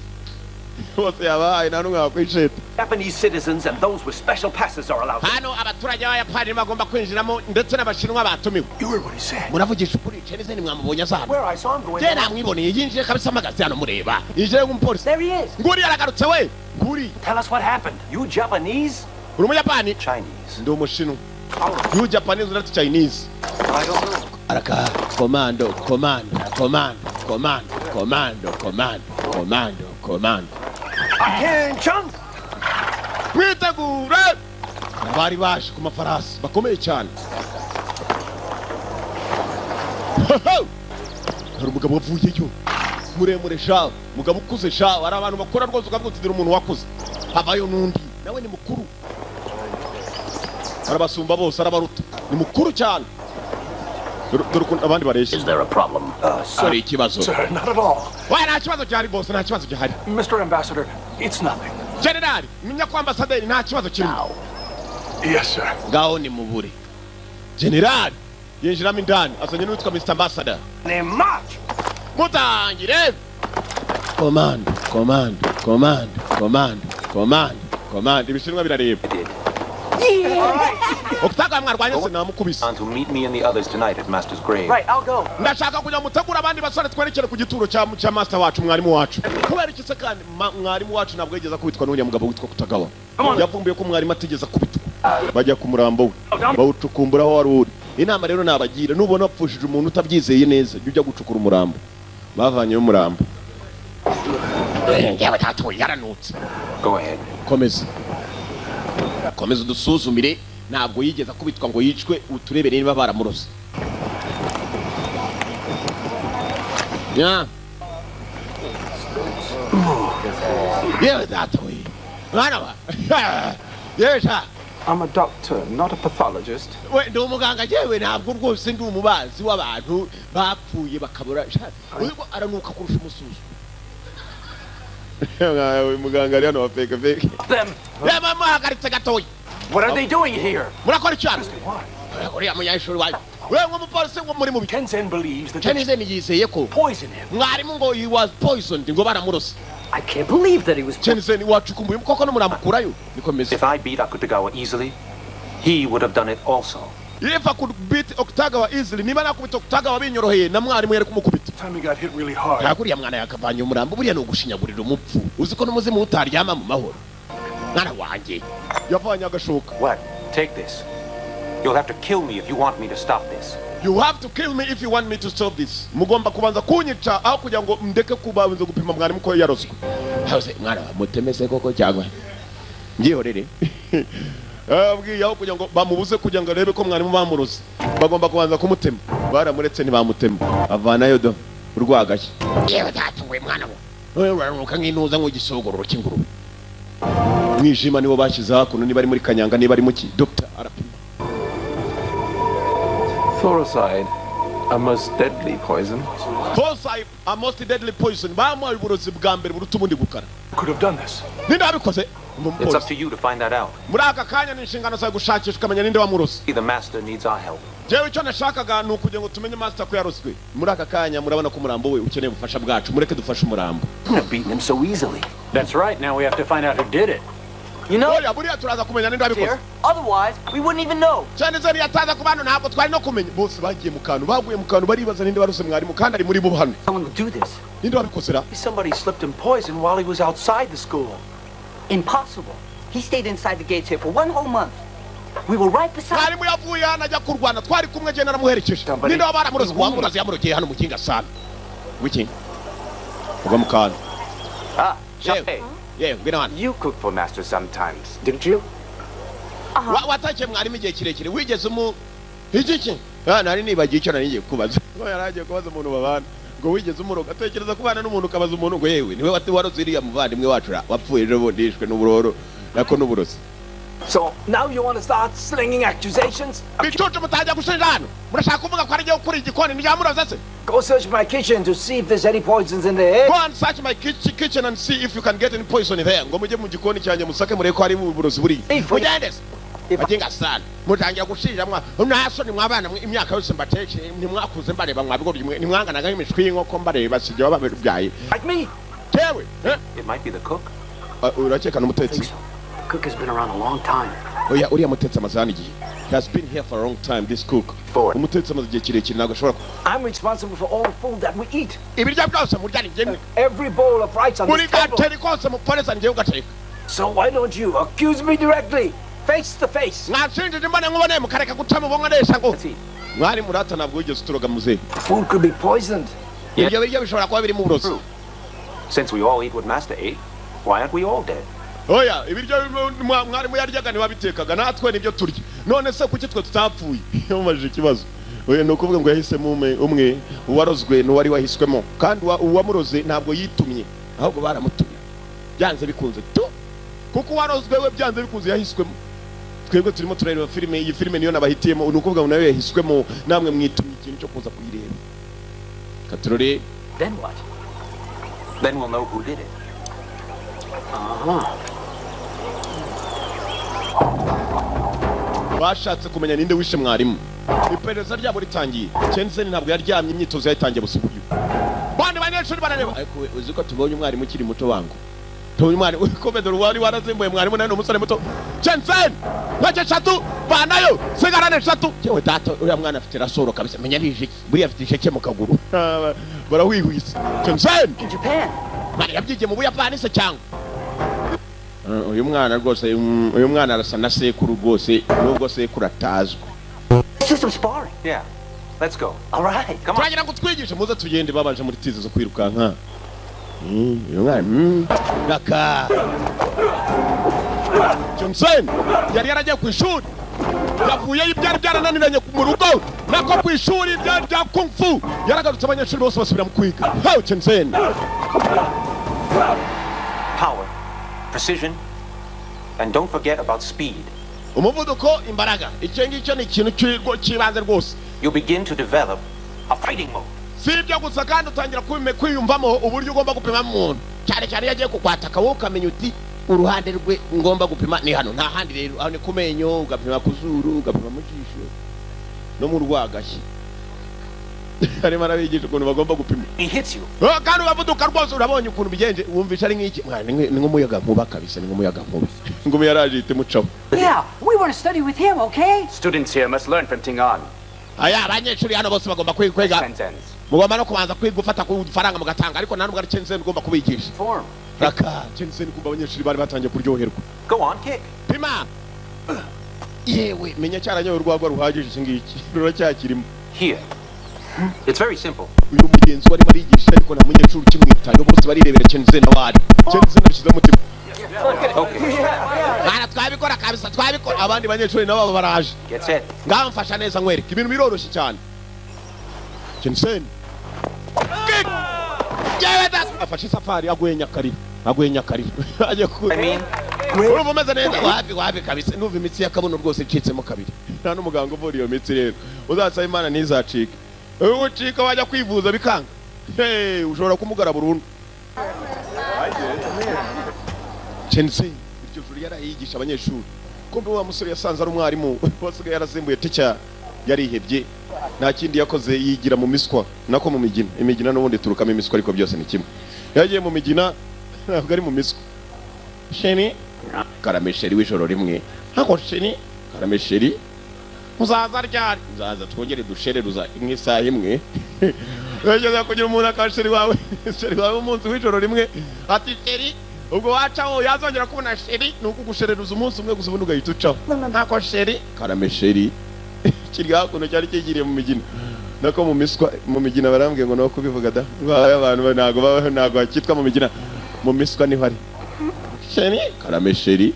bose yabahaye nta n'umwe wakwisheta. Japanese citizens and those with special passes are allowed. Hano abaturage b'Abayapani bagomba kwinjiramo ndetse n'Abashinwa batumiwe. Muravugisha ukuri Chen Zhen mwamubonye azana. Je namwiboneye yinjiye kabisa amagazi hano mureba. Yinjiye nk'umupolisi. There he is. Nguri aragarutse we. Nguri. Tell us what happened. You Japanese? Uri Umuyapani? Chinese. Ndi Umushinwa. You Japanese not Chinese. I don't know. Araka commando commando commando commando commando commando commando commando. Attention! Mwitegure! Bari baje ku mafarasi bakomeye cyane. Hari umugabo wavuyeyo muremure sha, umugabo ukuze sha, hari abantu bakora rwose ukavuga uti dore umuntu wakuze. Havayo n'undi nawe ni mukuru, arabasumba bose arabaruta, ni mukuru cyane. Dore ukuntu abandi bareshya. Is there a problem? Hari ikibazo? Sir, not at all. We nta kibazo gihari bose, nta kibazo gihari. Mr. Ambassador, it's nothing. General, menya ko ambasaderi nta kibazo kirimo. Yes, sir. Ngaho ni mubure. General yinjiramo indani azanye n'uwitwa Mr. Ambassador. Ni march. Mutangire. Command, command, command, command, command, command. Ibishinwa birareba. Okutaka mwarwanye se namukubise. To meet me and the others tonight at Master's grave. Right, I'll go. Ndashaka kujya mutegura abandi basore twerekere ku gituro cya master wacu mwarimu wacu. Kubera iki se kandi mwarimu wacu ntabwo yigeze akubitwa n'uriya mugabo witwa Kutagawa. Yavumbuye ko mwarimu atigeze akubitwa. Bajya ku murambo we bawucukumbura aho wari uri. Inama rero nabagira nubona wapfushije umuntu utabyizeye neza jya ujya gucukura umurambo. Bavanyeyo umurambo. Yewe tatu yaranutse. Go ahead. Komeza. Komeza udusuzumire ntabwo yigeze akubitwa ngo yicwe uturebere niba baramurose. Ya. Yewe data we. Mwana wa. Yewe sha. I'm a doctor, not a pathologist. We ndi umuganga jewe ntabwo rwose ndi umubazi w'abantu bapfuye bakabura. Uyu aranuka kurusha umusuzu. Uyu muganga ari hano wa fake fake. Them. Reba muhagaritse gatoya. What are they doing here? Murakora iki hano? Uriya munyeshuri wayo. Uriya nk'umupolisi ngo muri mubi. Chen Zhen believes that Chen Zhen yizeye ko poison him. Mwarimu ngo he was poisoned ngo baramurose. I can't believe that he was Chen Zhen wacukumbuye koko n'umuramukurayo. Niko meze. If I beat Akutagawa easily, he would have done it also. If I could beat Okutagawa easily, niba nakubita Okutagawa binyoroheye na mwarimu yari kumukubita. Time he got hit really hard. Ntabwo mwana yakavanye umurambo buriya ni ugushinyagurira umupfu. Uzi ko n'umuzimu utaryama mu mahoro. Mwana wanjye yavanye agashoka. What? Take this. You'll have to kill me if you want me to stop this. You have to kill me if you want me to stop this. Mugomba kubanza kunyica aho kugira ngo ndeke kubanza gupima mwarimu ko yaroswe. Hause mwana mutemese koko cyangwa ngihorere. Abwiye aho kugira ngo bamubuze kugira ngo arebe ko mwarimu bamurose. Bagomba kubanza kumutema. Baramuretse ntibamutema. Avanayo do urwagashye. Yewe datuwe mwana we. Uraruka nk'intuza nk'igisogororo cy'ingurube. Mwijima nibo bashyize hakuno niba ari muri Kanyanga niba ari muki. Dr. arapima. Thoracide, a most deadly poison. Thoracide, a most deadly poison. Bamuhaye uburozi bwa mbere buruta ubundi gukara. Could have done this. Ninde wabikoze? It's up to you to find that out. Muri aka kanya ni inshingano zawe gushakisha ukamenya ninde wamurose. The master needs our help. Jewe icyo nashakaga ni ukugira ngo tumenye master ko yaroswe. Muri aka kanya murabona ko umurambo we ukeneye ubufasha bwacu, mureke dufashe umurambo. Couldn't have beaten him so easily. That's right. Now we have to find out who did it. You know, Oya, buriya turaza kumenya ninde wabikoze. dear, otherwise we wouldn't even know. Cyane zari yataza ku bantu, ntabwo twari no kumenya. Bose bagiye mu kantu, baguye mu kantu, baribaza ninde warose mwarimu kandi ari muri bo hano. Someone would do this. Ninde wabikoze ra? Somebody slipped him poison while he was outside the school. Impossible. He stayed inside the gates here for one whole month. We were right beside. Mwarimu yavuye hano ajya kurwana, twari kumwe, genda naramuherekeje. Ninde waba baramurose? Wamuraze yamurokeye hano mu kinga sana wiki uva mu kantu. Ah, Xiaofei, Yewe, ngwino hano. you cooked for master sometimes, didn't you? Watakiye mwarimu igihe kirekire, wigeze umu iki? Ah, nari nibagiye icyo nari ngiye kubaza. Ngo yari agiye kubaza umuntu babana ngo wigeze umuroga, atekereza kubana n'umuntu ukabaza umuntu ngo yewe niwe waroze uriya muvandimwe wacu ra wapfuye ejo bundi yishwe n'uburoro nako n'uburozi. So now you want to start slinging accusations? Bicucu, mutangiye gushinja hano, murashaka kuvuga ko ari jye ukuriye igikoni ntiryamuroze se? Go search my kitchen to see if there's any poisons in there. Go and search my kitchen and see if you can get any poison there. Ngo mujye mu gikoni cyanjye musake murebe ko hari uburozi buri. Mugende se. Baginga sana. Mutangira gushinja mwa nta soni mwabana mwe, imyaka yose mbatekeye ntimwakuze mbareba mwabigoryi mwe, ntimwanganaga nk'imishwi y'inkoko mbareba sijya bababyaye. Like me? Tewe. Eh? It might be the cook. Urakeka n'umutetsi? The cook has been around a long time. Oya, uriya mutetsi amaze hano igihe. He has been here for a long time, this cook. Four. Umutetsi amaze igihe kirekire, ntabwo ashobora I'm responsible for all the food that we eat. Ibiryo byose murya ni njye. Every bowl of rice on Buri this table. gateri kose muporeza njyewe ugateka. So why don't you accuse me directly, face to face? Mwashinjije imbone nkubone mukareka guca mu bongo nesha ngo. Let's eat. Mwari murata ntabwo wigeze uturoga muzehe. Food could be poisoned. Ibyo biryo bishobora kuba birimo uburozi. True. Since we all eat what master ate, why aren't we all dead? Oya, ibiryo mwarimu yaryaga ntibabitekaga, natwe nibyo turya, none se kuki twe tutapfuye? Yamubajije ikibazo. Oya, ni ukuvuga ngo yahisemo umwe uwarozwe n'uwari wahiswemo, kandi uwamuroze ntabwo yitumye, ahubwo baramutumye byanze bikunze tu, kuko uwarozwe we byanze bikunze yahiswemo. Twebwe turimo turareba filime, iyi filime niyo nabahitiyemo, ni ukuvuga ngo nayo yahiswemo, namwe mwitumye ikintu cyo kuza kuyireba. Katurore. Then what? Then we'll know who did it. Bashatse kumenya ninde wishe mwarimu. Iperereza ryabo ritangiye. Chensen ntabwo yaryamye, imyitozo yayitangiye busa uburyo bandi banyeshuri barareba. Ariko we, uzi ko tubonye umwarimu ukiri muto wangu, tubonye umwarimu ukomeza wari warazimbuye mwarimu nawe ni umusore muto. Chensen ntoki eshatu vanayo sigarane eshatu. Yewe data, uriya mwana afite rasoro kabisa, menya ni ijeki buriya, afite ijeke mu kaguru. Barawihwisa. Chensen In Japan. Mwana yabyigiye mu Buyapani se cyangwa? Uyu mwana rwose, uyu mwana arasa na sekuru rwose, nubwo sekuru atazwi. Let's do some sparring. Yeah. Let's go. All right. Come on. Turagira ngo twigishe, muze tugende. Babanje muri tizi zo kwirukanka. Uyu mwana raka Johnson yari yaragiye ku ishuri, yavuyeyo ibyari byarananiranye mu rugo nako ku ishuri byari bya kung fu yaragarutse, abanyeshuri bose basubira mu kwiga. How Johnson. Power, precision, and don't forget about speed. Umuvuduko, imbaraga, icyo ngicyo ni ikintu cy'ibanze rwose. You begin to develop a fighting mode. Si ibyo gusa kandi utangira kwiyumvamo uburyo ugomba gupima umuntu, cyane cyane iyo agiye kukwataka wowe ukamenya uti uruhande rwe ngomba gupima ni hano, nta handi. Rero aho ni ku menyo, ugapima ku zuru, ugapima mu jisho no mu rwagashyi. Arimo arabigisha ukuntu bagomba gupima. He hits you. Oh, kandi uravuduka rwose, urabonye ukuntu bigenje, wumvisha ari nk'iki mwana, ni nk'umuyaga nkuba kabisa, ni nk'umuyaga nkuba. Ingumi yaraje ihita imucaho. Yeah, we want to study with him, okay? Students here must learn from Tingan. Aya abanyeshuri hano bose bagomba kwiga, Shenzhen's. mugomba no kubanza kwiga gufata ku faranga mugatanga, ariko nta nubwo ari Chensen ugomba kubigisha. Form. Raka Chensen, kumva abanyeshuri bari batangiye kuryoherwa. Go on, kick. Pima yewe, menya cyaranyoye urwagwa ruhagije, iki ngiki ruracyakirimo. Here. It's very simple. Uyu mugenzi wari arigisha, ariko nta munyeshuri ukimwitayeho, bose barirebera Chensen aho ari. Chensen abishyizeho umutima. Okay. Mwana twabikora kabisa, twabikora. Abandi banyeshuri nabo baraje. Get set. Ngaho mfasha neza nkwereke ibintu biroroshye cyane. Chensen kick. Yewe data, afashe isafari aguye nyakarira, aguye nyakarira agiye ku I mean, urumva umeze neza? Wapi wapi kabisa, numva imitsi y'akabuno rwose icitsemo kabiri. Nta n'umuganga uvura iyo mitsi rero, uzasaba Imana ntizacike. Ucika wajya kwivuza bikanga. Hey, ushobora kumugara burundu. Chenzi iryo joro yarayigisha abanyeshuri. Kumbe wa musore yasanze ari umwarimu wasigaye yarasimbuye teacher, yarihebye, nta kindi yakoze, yigira mu miswa, nako mu migina. Imigina n'ubundi iturukamo imiswa, ariko byose ni kimwe. Yagiye mu migina, ntabwo ari mu miswa. Chéri, karame chéri, w'ijoro rimwe. Ntabwo chéri, karame chéri, uzaza ryari? Nzaza twongere dushereruza nk'isaha imwe. Wegeza kugira umuntu aka chéri wawe, chéri wawe umunsi w'ijoro rimwe, ati chéri, ubwo wacaho yazongera kubona chéri ni ukugushereruza umunsi umwe gusa, ubundi ugahita ucaho. Ntako chéri, karame chéri. Kiri hakuno cyari kigiriye mu migina, nako mu miswa, mu migina. Barambwiye ngo no kubivuga da, ngo abantu ntago babaho, ntago hakitwa mu migina, mu miswa niho ari. Chéri, karame chéri.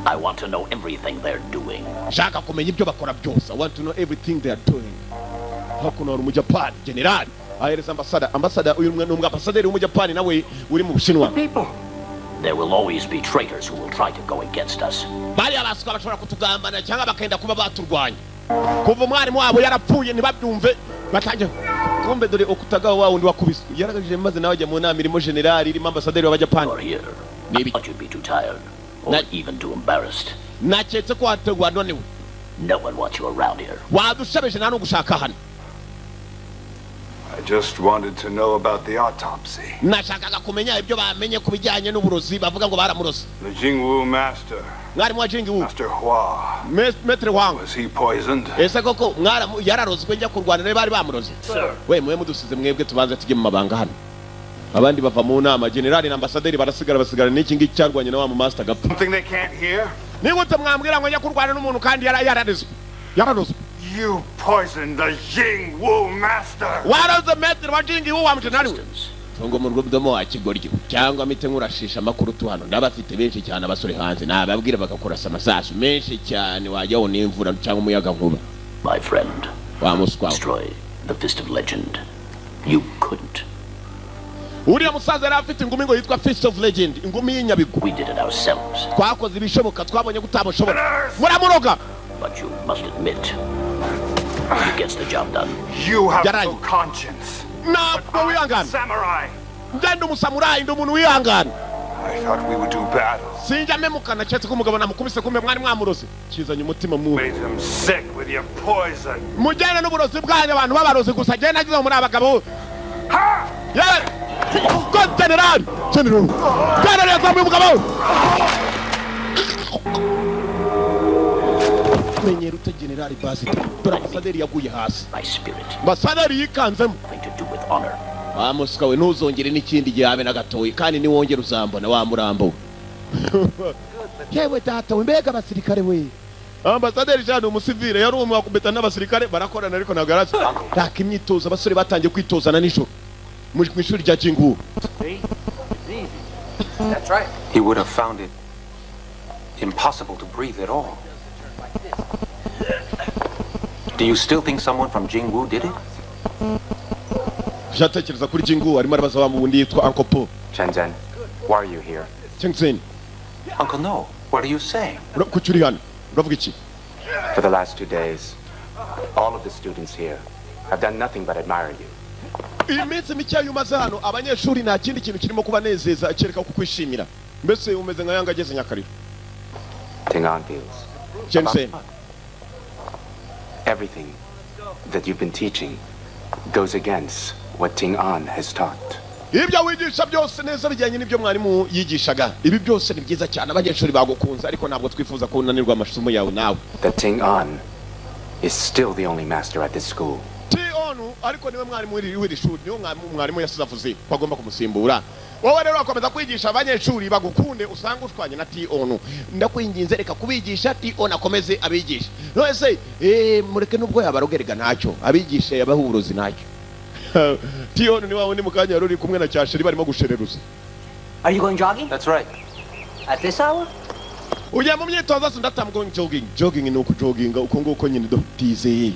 I want to know everything they're doing. Shaka kumenya ibyo bakora byose. I want to know everything they are doing. Hakuno hari Umujapani generali ahereza ambasada. Ambasada, uyu ni umwambasaderi w'Umujapani nawe uri mu Bushinwa. There will always be traitors who will try to go against us. Bariya baswa bashobora kutugambana cyangwa bakenda kuba baturwanya. Kuva umwarimu wabo yarapfuye ntibabyumve, batangiye. Kumbe dore okutagaho wa wundi wakubiswe yaragajije, maze nawe ajya mu nama irimo generali, irimo ambasaderi w'Abajapani. Or here. I thought you'd be too tired, or even too embarrassed. Naketse ko wananiwe. No one wants you around here. Wadushabeje, nta n'ugushaka hano. I just wanted to know about the autopsy. Nashakaga kumenya ibyo bamenye ku bijyanye n'uburozi bavuga ngo baramuroze. The Jingwu master, Mwarimu wa Jingwu, Master Hua, Maître Wang, was he poisoned? Ese koko mwaramu yararozwe? Njya kurwana nawe bari bamuroze? We mwe mudusize mwebwe, tubanze tujye mu mabanga hano. Abandi bava mu nama, generali na ambasaderi barasigara, basigara n'iki ngiki cyarwanye na wa mu master gapfa. Something they can't hear? Nigute mwambwira ngo njya kurwana n'umuntu kandi yararezwe, yararozwe? You poisoned the Jingwu master! Waroze maître wa Jingwu, wa mujenali we. Tungo mu rudomo wa kigoryi, cyangwa mite nkurashisha amakuru tu. Hano ndabafite benshi cyane abasore hanze, nababwira bagakurasa amasasu menshi cyane, wajyaho n'imvura cyangwa umuyaga nkuba. My friend, Wa muswa we. destroy the Fist of Legend. You couldn't. Uriya musaza yari afite ingumi ngo yitwa Fist of Legend, ingumi y'inyabigwi. We did it ourselves. Twakoze ibishoboka, twabonye ko utamushobora, muramuroga. But you must admit, it gets the job done. You have Yarai. no conscience. Ntabwo wihangana. Samurai! Ngenda umusamurayi, ndi umuntu wihangana. I thought we would do battle. Sinjya memukana keretse ko umugabo namukubise. Kumbe mwari mwamuroze, kizanye umutima mubi. Made him sick with your poison. Mujyane n'uburozi bwanyu, abantu b'abarozi gusa. Genda nagize ngo muri abagabo. Yewe ko generali, generali, generali yazamuye umugabo. Menyera ute generali basi? Dore ambasaderi yaguye hasi. My spirit. Ambasaderi yikanzemo. Nothing to do with honor. Wa muswa we, ntuzongere n'ikindi gihe habe na gatoya, kandi niwongere uzambona wa murambo we. Yewe data we, mbega abasirikare we! Ambasaderi jean umusivile yari umwe wakubita n'abasirikare barakorana, ariko ntabwo yarazi raka imyitozo. Abasore batangiye kwitozana nijoro mu ishuri rya Jingu. See? It's easy. That's right. He would have found it impossible to breathe at all. Do you still think someone from Jingwu did it? Jatekereza kuri Jingu, arimo arabaza wa wundi yitwa Uncle Po. Shenzhen, why are you here? Chengzin. Uncle No, what are you saying? Kuki uri hano? Uravuga iki? For the last 2 days, all of the students here have done nothing but admire you. Iyi minsi mike umaze hano, abanyeshuri nta kindi kintu kirimo kubanezeza kereka kukwishimira. Mbese umeze nka yanga ageze Nyakariro. Tingan feels Chengzin, everything that you've been teaching goes against what Ting An has taught. Ibyo wigisha byose neza bijyanye n'ibyo mwarimu yigishaga. Ibi byose ni byiza cyane, abanyeshuri bagukunze, ariko ntabwo twifuza ko unanirwa amasomo yawe nawe. That Ting An is still the only master at this school. T-onu ariko niwe mwarimu w'iri shuri, niwe mwarimu yasize avuze ko agomba kumusimbura. Wowe rero wakomeza kwigisha abanyeshuri bagukunde, usanga ushwanye na T-onu. Ndakwinginze, reka kubigisha, T-onu akomeze abigisha. None se mureke, nubwo yabarogerega ntacyo, abigisha yabaha uburozi ntacyo. T-onu ni wa wundi mu kanya yari uri kumwe na cyasheri barimo gushereruza. Are you going jogging? That's right. At this hour? Ujya mu myitozo? Se ndata, I'm going jogging. Jogging ni ukujoginga uko nguko nyine. Do tize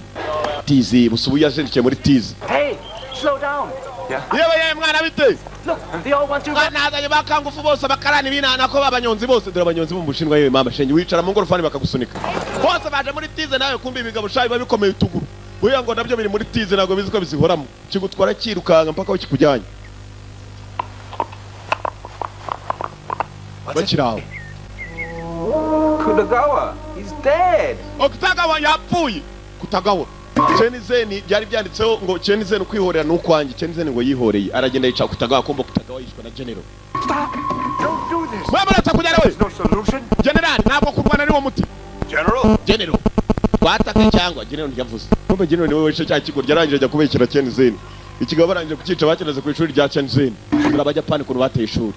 tize busa, ubu yajendikiye muri tize. Hey, slow down. Yewe yewe, mwana, bite? Look, they all want to run. Nazanye bakangufu bose, abakarani binana ko b'abanyonzi bose. Dore abanyonzi bo mu Bushinwa. Yewe mama shenge, wicara mu ngorofani bakagusunika. Bose baje muri tize nawe. Kumbi ibigabo shayi biba bikomeye utuguru, buriya ngo nabyo biri muri tize, ntabwo bizi ko bizihoramo. Kigutwara kirukanka mpaka aho kikujyanye. Bakiraho. Kutagawa, he's dead. Okutagawa yapfuye. Kutagawa. Chen Zhen byari byanditseho ngo Chen Zhen kwihorera n'ukwanjye. Chen Zhen ngo yihoreye aragenda yica Kutagawa, kumva Kutagawa yishwe na General. Stop! Don't do this. Mwabarata kujyana we. No solution. General ntabwo kurwana ari wo muti. General. General. Twatake cyangwa General ntiyavuze. Kumva General niwe wice cya kigo yarangije ajya kubekera Chen Zhen. Ikigabo barangije kukica bakinaze ku ishuri rya Chen Zhen. Dore Abajapani kuntu bateye ishuri.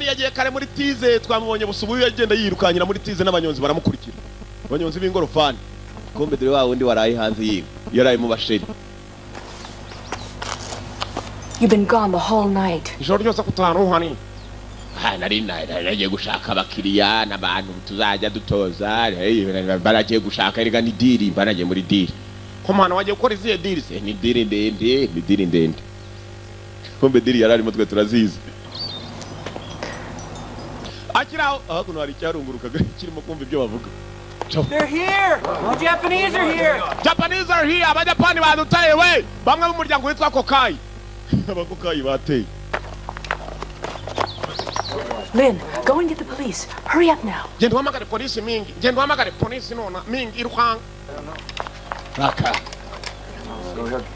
Yagiye kare muri tize twamubonye busubu yagenda yirukanyira muri tize n'abanyonzi baramukurikira. Abanyonzi b'ingorofani. Kombe dore wa wundi waraye hanze yiwe. Yaraye mu basheri. You've been gone the whole night. Ijoro ryose kutaruhani. Ha nari nagiye gushaka abakiriya n'abantu tuzajya dutoza. Baragiye gushaka erega ni deal, baragiye muri deal. Ko mwana wagiye gukora iziye deal se? Ni deal ndende, ni deal ndende. Kombe deal yararimo twe turazizi. Akiraho hakuno hari icyarungurukaga kirimo kumva ibyo bavuga. They're here! The Japanese are here! Japanese are here! Abajapani badutaye we! Bamwe b'umuryango witwa Kokai. Abakokai bateye. Lin, go and get the police. Hurry up now. Genda uhamagare polisi mingi. Genda uhamagare polisi nona mingi irukanka. Raka.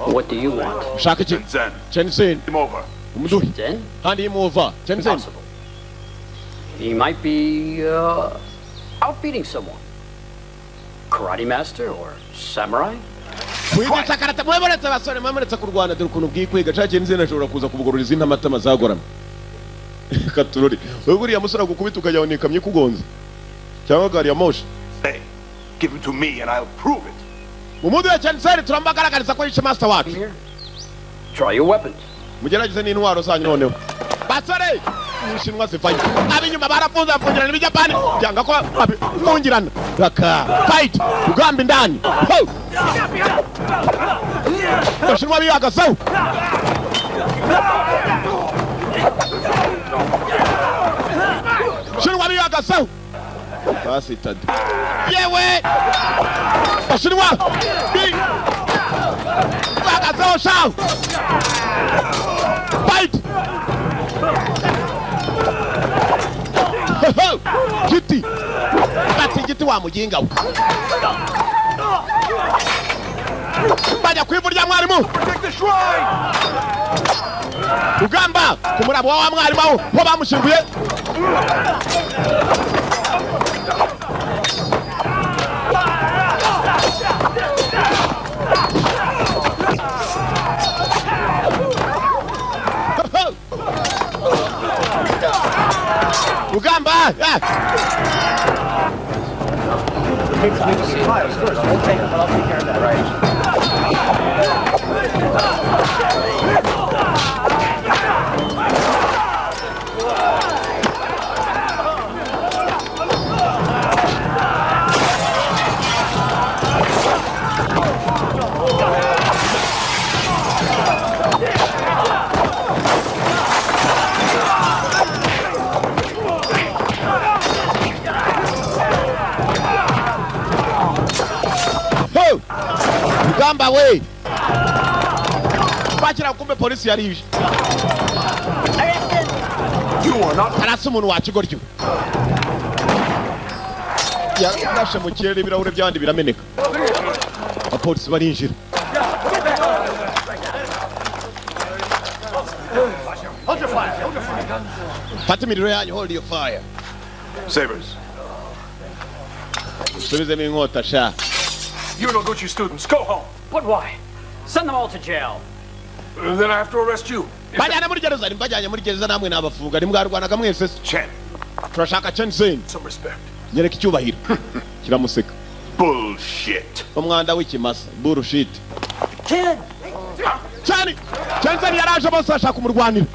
What do you want? Ushaka iki? Chen Zhen. Umuduhi. Zen? Hand him over. Chen Zhen. He might be out beating someone. Karate master or samurai? Kwigisha karate mwemeretse abasore mwemeretse kurwana dore ukuntu bwikwiga cya Chen Zhen ashobora kuza kubugorora izindi amatama zagoramye. Katurori. Wewe buriya musore agukubita ukajya unikamye kugonze. Cyangwa gari ya moshi. Hey, give him to me and I'll prove it. Umudu ya Chen Zhen turambagaragariza ko yishe master wacu. Try your weapons. Mugerageze n'intwaro zanyu noneho. Basore Ubushinwa zivayo. Abinyuma barafunze bafungirana n'Ibijapani byanga ko bafungirana. Raka fight ugamba indani. Abashinwa bihagazeho. Abashinwa bihagazeho. Basitade. Yewe! Abashinwa bihagazeho shaho. Fight! Giti! Bati giti wa mujinga we. Bajya kwivu rya mwarimu. Ugamba ku murabo wa mwarimu aho ho bamushinguye. Ugamba! Ugamba we! Bakira kumbe polisi yarije. Arasa umuntu wakigoryo. Yarashe mu kirere ibirahure by'abandi birameneka. Abapolisi barinjira. Fata imiriro yanyu, hold your fire. Sabers. Usubizemo inkota sha. You Noguchi students, go home. But why? Send them all to jail. Then I have to arrest you. Bajyana muri gereza, bajyanye muri gereza namwe nabafunga, nimwarwanaga mwese. Chen. Turashaka Chen Zhen. Some respect. Nyereka icyubahiro. Kiramuseka. Bullshit. Umwanda w'ikimasa, bullshit. Chen. Chen. Chen Zhen yaraje bose bashaka kumurwanira.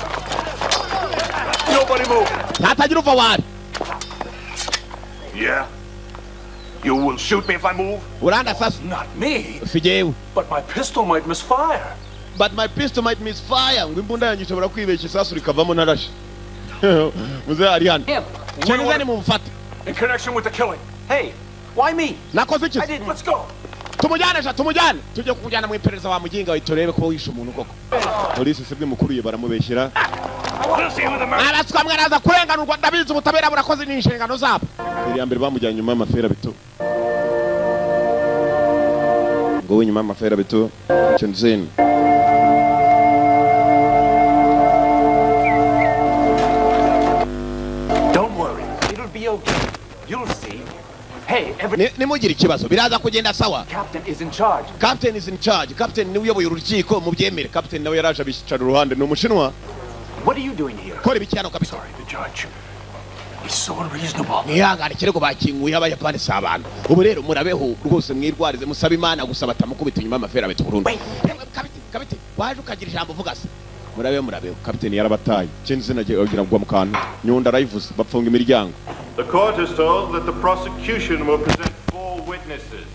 Nobody move. Ntatagira uva wari. Yeah. You will shoot me if I move? Uranda sasa. Not me. Sijewe. But my pistol might misfire. But my pistol might misfire. Ngo imbunda yanjye ishobora kwibeshya isasu rikavamo narashe. Muze ari hano. Chen Zhen mumfate. In connection with the killing. Hey, why me? Nakoze iki? I didn't. Let's go. Tumujyane sha, tumujyane, tujye kukujyana mu iperereza wa muginga we, turebe ko wishe umuntu koko. Polisi sibwe mukuriye baramubeshyera. Abaswa mwaraza kurenganurwa, ndabizi ubutabera burakoze ni inshingano zabo. Iri mbere bamujyanye nyuma y'amafera bito. Ngo we nyuma y'amafera bito Shenzhen. Don't worry, it'll be okay. You'll see. Hey, every nimugire ikibazo biraza kugenda sawa. Captain is in charge. Captain is in charge. Captain niwe uyoboye urukiko mubyemere. Captain nawe yaraje abicara uruhande, ni umushinwa. What are you doing here? Kora ibiki hano kapiteni? Sorry, the judge. He's so unreasonable. Mwihangane kirego bakinguye abayapani si abantu. Ubu rero murabeho rwose mwirwarize musabe Imana gusa batamukubita inyuma y'amafera beto burundu. Kapiteni, waje ukagira ijambo uvuga se. Murabeho murabeho. Kapiteni yarabataye. Chenzi nagiye agira ngo mu kantu. Nyunda arayivuze bapfunga imiryango. The court is told that the prosecution will present 4 witnesses.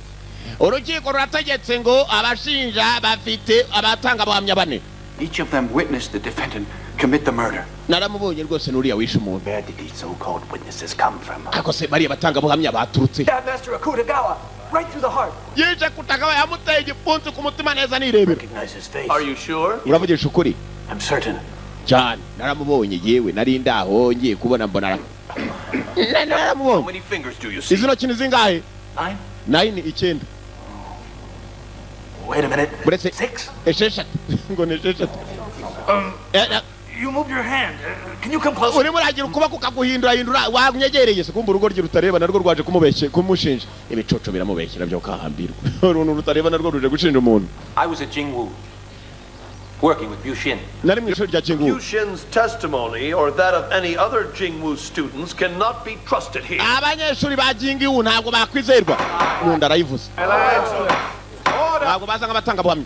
Urukiko rurategetse ngo abashinja bafite abatangabuhamya bane. Each of them witnessed the defendant commit the murder. Naramubonye rwose nuriya wishe umuntu. Where did these so-called witnesses come from? Ariko se bariya batangabuhamya baturutse? That Master Akutagawa, right through the heart. Yije Akutagawa yamuteye igipfunsi ku mutima neza nirebera. Recognize his face. Are you sure? Uravugisha ukuri? I'm certain. Cyane, naramubonye yewe nari ndaho ngiye kubona mbona. Naramubonye. How many fingers do you see? Izi ntoki ni zingahe? 9. 9 9. Wait a minute. 6. 6. Ngo ni 6. You moved your hand. Can you come closer? Urimo uragira ukuboko ukaguhindura hindura wanyegereye se kumva urugo rye rutareba narwo rwaje kumubeshye kumushinja. Ibicoco biramubeshyira byo kahambirwa. Uruntu rutareba narwo ruje gushinja umuntu. I was at Jingwu working with Bushin. Nari mu ishuri rya Jingwu. Bushin's testimony or that of any other Jingwu students cannot be trusted here. Abanyeshuri ba Jingwu ntabwo bakwizerwa. Nkunda arayivuze. Ntabwo baza nk'abatangabuhamya.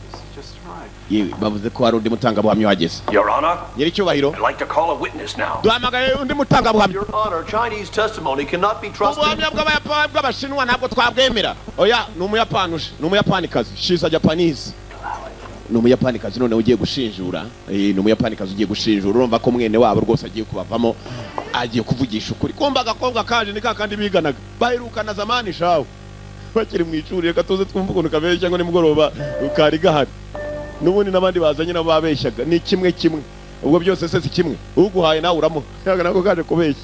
Yewe bavuze ko hari undi mutangabuhamya wageze. Your Honor, Nyiricyubahiro, I'd like to call a witness now. duhamagaye undi mutangabuhamya. Your Honor, Chinese testimony cannot be trusted. Ubuhamya bw'Abashinwa ntabwo twabwemera. Oya, ni Umuyapani uje, ni Umuyapanikazi. She's a Japanese. Ni Umuyapanikazi noneho ugiye gushinjura. Ni Umuyapanikazi ugiye gushinjura. Urumva ko mwene wabo rwose agiye kubavamo, agiye kuvugisha ukuri. Kumva agakobwa kaje ni kakandi biganaga. Baherukana zamani shawe. Bakiri mu ishuri reka tuze twumve ukuntu kabeshya ngo nimugoroba kari gahari. Nubundi nabandi bazanye nabo babeshyaga ni kimwe kimwe. Ubwo byose se si kimwe. Uguhaye nawe uramuha. Yaga nako kaje kubeshya.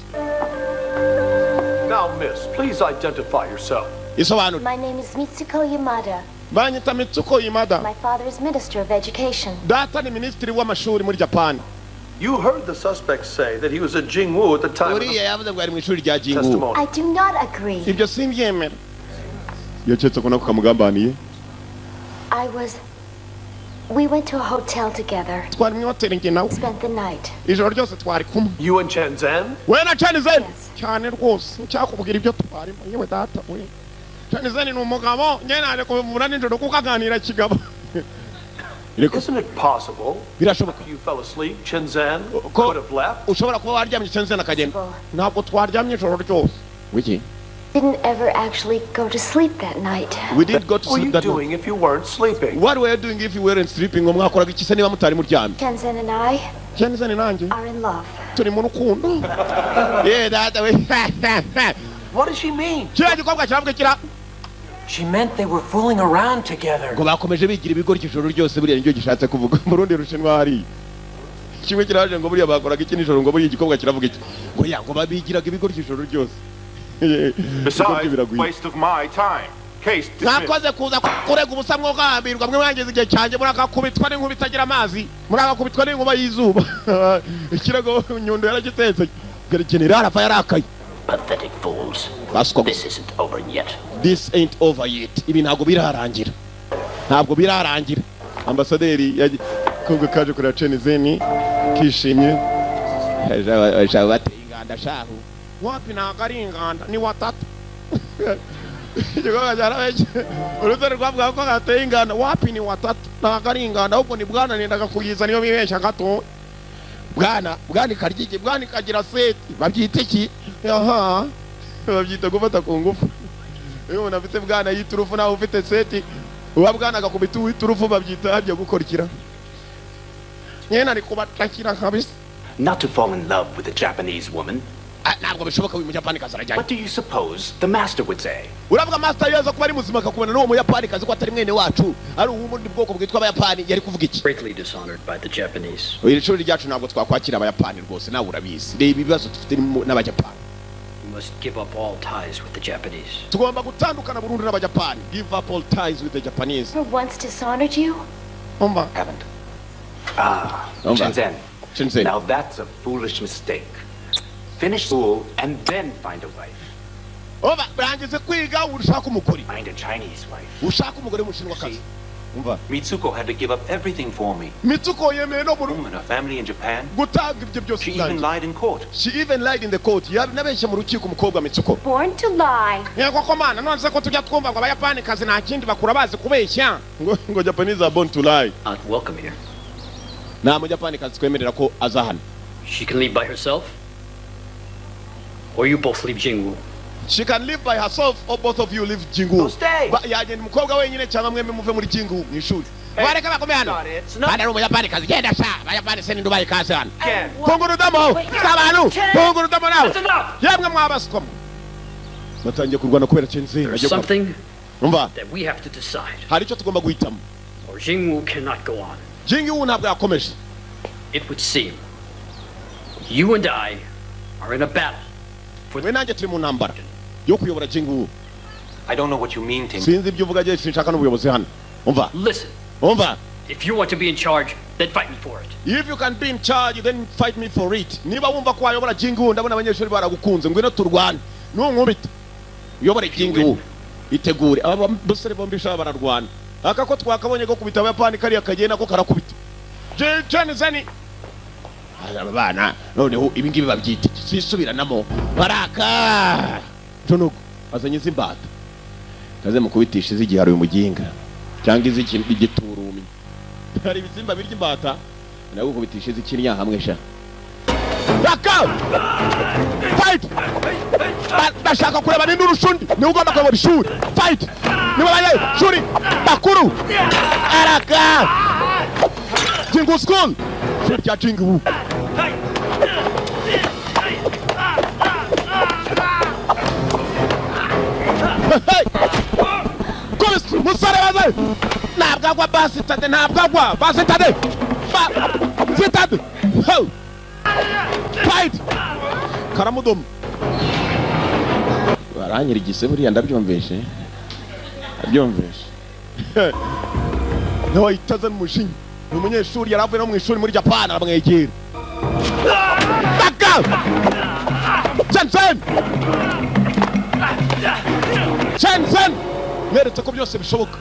Now miss, please identify yourself. Isobanura. My name is Mitsuko Yamada. Banyita Mitsuko Yamada. My father is Minister of Education. Data ni ministry w'amashuri muri Japan. You heard the suspect say that he was at Jingwu at the time of the Uriya yavuze ngo ari mu ishuri rya Jingwu. I do not agree. Ibyo simbyemera. Yaketse ko nako kamugambaniye. We went to a hotel together. Twari mu hoteli njye nawe. Spent the night. Ijoro ryose twari kumwe. You and Chen Zhen? We na Chen Zhen. Cyane rwose ncyakubwira ibyo twarimo yewe data we. Chen Zhen ni umugabo njye naje kumuvura nijoro kuko aganira kigabo. Isn't it possible? Birashoboka. You fell asleep, Chen Zhen could have left. Ushobora kuba waryamye Chen Zhen akagenda. Ntabwo twaryamye ijoro ryose. Wiki? Didn't ever actually go to sleep that night. We did go to sleep that night. What were you doing if you weren't sleeping? What were you doing if you weren't sleeping? Ngo mwakoraga iki se niba mutari muryamye? Chen Zhen and I. Chen Zhen nanjye. Are in love. Turi mu rukundo. Yeah, data we. What does she mean? Kiriya gikobwa kiravuga kira. She meant they were fooling around together. Ngo bakomeje bigira ibigoryi ijoro ryose buriya nicyo gishatse kuvuga. Mu rundi rushinwa hari. Kimwe kiraje ngo buriya bakoraga iki nijoro ngo buriya igikobwa kiravuga iki. Ngo ya ngo babigiraga ibigoryi ijoro ryose. Besides, waste of my time. Case dismissed. Mwakoze kuza kurega ubusa mwogambirwa mwe mwangiza igihe cyanjye murakakubitwa n'inkuba itagira amazi murakakubitwa n'inkuba y'izuba. Ikirago Nyundo yaragitetse. General arava yarakaye. Pathetic fools. This isn't over yet. This ain't over yet. Ibi ntabwo birarangira. Ntabwo birarangira. Ambasaderi kobwa kaje kureba Chen Zhen kishimye. Bateye inganda shahu. Wapi ntabwo ari inganda ni watatu. Igikorwa cyarabeshye. Urutare rwavuga ko gateye inganda wapi ni watatu ntabwo ari inganda ahubwo ni bwana nendaga kuyiza niyo bibeshya gato. Bwana bwana ikarya iki bwana ikagira seti babyita iki? Aha babyita gufata ku ngufu. Iyo umuntu afite bwana yiturufu nawe ufite seti uba bwana agakubita uwiturufu babyita harya gukorikira. Nyene ari kubatakira kabisa. Not to fall in love with a Japanese woman. Ntabwo bishoboka, uyu muyapani kazi arajyanye. What do you suppose the master would say? Uravuga master yaza kuba ari muzima akakubona n'uwo muyapani kazi ko atari mwene wacu, ari uw'ubundi bwoko bwitwa abayapani, yari kuvuga iki? Greatly dishonored by the Japanese. Iri shuri ryacu ntabwo twakwakira abayapani rwose, nawe urabizi. Reba ibibazo dufite n'abayapani. We must give up all ties with the Japanese. Tugomba gutandukana burundu n'abayapani. Give up all ties with the Japanese. For once dishonored you? Umva. Haven't. Ah, Umva. Shenzhen. Shenzhen. Now that's a foolish mistake. Finish school and then find a wife. Umva, rangize kwiga ushaka umugore. Find a Chinese wife. Ushaka umugore w'umushinwakazi. Umva. Mitsuko had to give up everything for me. Mitsuko yemeye no Home and her family in Japan. Gutanga ibyo byose. She even lied in court. She even lied in the court. Yabeshye mu rukiko umukobwa Mitsuko. Born to lie. Yego ko mana, none se ko tujya twumva ngo abayapani kazi nta kindi bakura bazi kubeshya. Ngo Japanese are born to lie. Not welcome here. Nta mujapani kazi twemerera ko aza hano. She can leave by herself. Or you both leave Jingwu. She can live by herself or both of you leave Jingwu. Yagenda umukobwa wenyine cyangwa mwembi muve muri Jingwu mu ishuri. Bareka bakome hano. Bana ari umuyapani kazi genda sha. Abayapani se nindubaye kazi hano. Funga urudomo. Abantu, funga urudomo nawe. Yemwe mwabaswamo. Batangiye kurwana kubera Shenzhen. There's something Umva. that we have to decide. Hari icyo tugomba guhitamo. Or Jingwu cannot go on. Jingwu ntabwo yakomeje. It would seem you and I are in a battle. We nanjye turi mu ntambara yo kuyobora Jingwu. I don't know what you mean, Ting. Sinzi ibyo uvuga, sinshaka n'ubuyobozi hano. Umva. Listen. Umva. If you want to be in charge, then fight me for it. If you can be in charge, then fight me for it. Niba wumva ko wayobora Jingwu, ndabona abanyeshuri baragukunze, ngwino turwane. Nunkubita. Uyobore Jingwu. Itegure. Aba basore bombi sha bararwana. Aka ko twakabonye ko kubita abayapani kariya kagenda ko karakubita. Chen Zeni. Aba bana noneho ibi ngibi babyita sisubiranamo baraka. Jonogo azanye izimbata. Kaze mukubitisha izigihe hari umuginga cyangwa izigiturumye. Hari ibisimba birya imbata nagukubitisha izikinya hamwe sha. Raka! Fight! Ndashaka kureba ninde urushundi, ni ugomba kuyobora ishuri. Fight! Niba baye shuri bakuru. Araka! Jingwu school. Shuri rya Jingwu. Hey! Kubisa umusore waze! Ntabwo agwa basitade, ntabwo agwa basitade. Basitade. Ho! Fight! Karamudomo. Baranyirigise buriya ndabyumvishe. Ndabyumvishe. Nawe itaza n'umushinyi. Ni umunyeshuri yaravuye no mu ishuri muri Japan aramwegera. Baka! Shenzhen! Shenzhen! Mweretse ko byose bishoboka.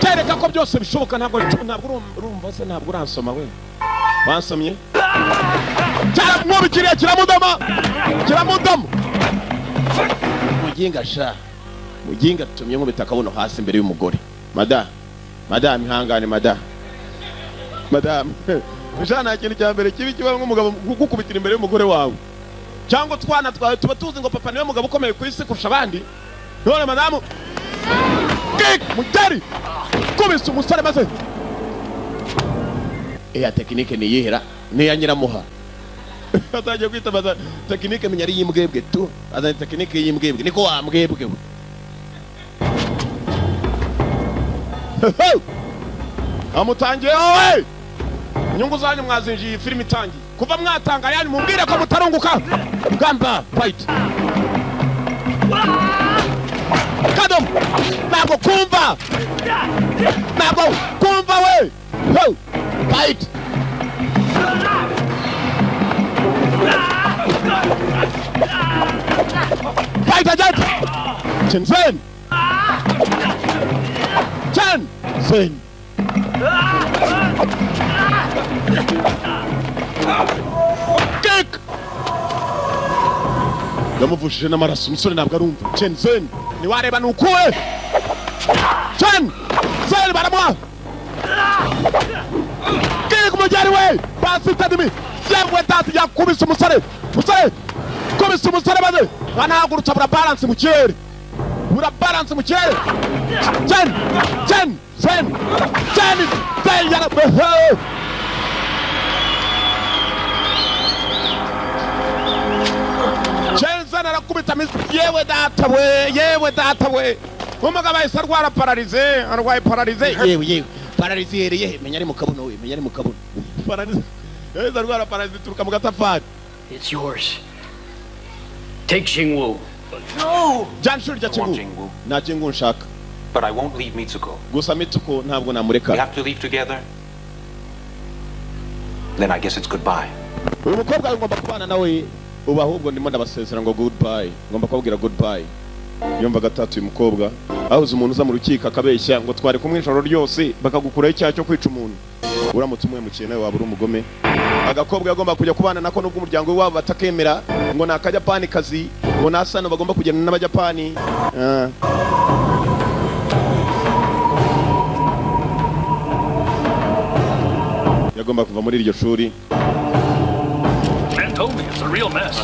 Kereka ko byose bishoboka, ntabwo urumva se, ntabwo uransoma we. Wansomye? Cyaramwubikiriye kiramudoma. Kiramudoma. Muginga sha. Muginga tumye nkubita akabuno hasi imbere y'umugore. Madam. Madam ihangane madam. Madam. Ujana ikintu cya mbere kibi kiba nk'umugabo gukubitira imbere y'umugore wawe. Cyangwa twana twawe tuba tuzi ngo papa niwe mugabo ukomeye ku isi kurusha abandi. None madamu kick mutari kubisa umusore maze. Iya tekinike ni yihera ni ya nyiramuha. Atangiye kwitabaza tekinike menya ari yimbwebwe tu. Azanye tekinike yimbwebwe niko wambwebwe we. Amutangiye wowe. Inyungu zanyu mwazinjiye iyi filimi itangiye. Kuva mwatanga yanyu mumbwire ko mutarunguka. Gamba fight. Kadom. Ntabwo kumva. Ntabwo kumva we. Ho! Fight. Fight again. Shenzhen. Shenzhen. Kick. Yamuvushije n'amaraso umusore ntabwo arumva. Shenzhen niwareba nukuwe. Shenzhen baramuha. Kick umujyari we. Basitadimi. Yemwe tati yakubise umusore. Umusore. Kubise umusore maze. Banahagurutsa bura balance mu kirere. Bura balance mu kirere. Chen Chen Chen Chen Chen yara. Arakubita yewe data we, yewe data we. Umugabo ahise arwara paralysie, arwaye paralysie. Yewe yewe, paralysie ihereye, menya ari mu kabuno we, menya ari mu kabuno. Paralysie, yahise arwara paralysie ituruka mu gatafari. It's yours. Take Jingwu. No! Jana ishuri rya Jingwu. Nta Jingwu nshaka. But I won't leave Mitsuko. Gusa Mitsuko ntabwo namureka. We have to leave together. Then I guess it's goodbye. Uyu mukobwa ngomba kubana nawe ubu, ahubwo ndimo ndabasezera ngo goodbye. Ngomba kubabwira goodbye. Yumva gatatu uyu mukobwa ahuze umuntu uza mu rukiko akabeshya ngo twari kumwe ijoro ryose, bakagukuraho icyaha cyo kwica umuntu. Uramutse umuhemukiye nawe waba uri umugome. Agakobwa yagomba kujya kubana nako nubwo umuryango wabo batakemera ngo ni akajapani kazi, ngo nasano bagomba kugenda n'abajapani. Yagomba kuva muri iryo shuri. Man told me it's a real mess.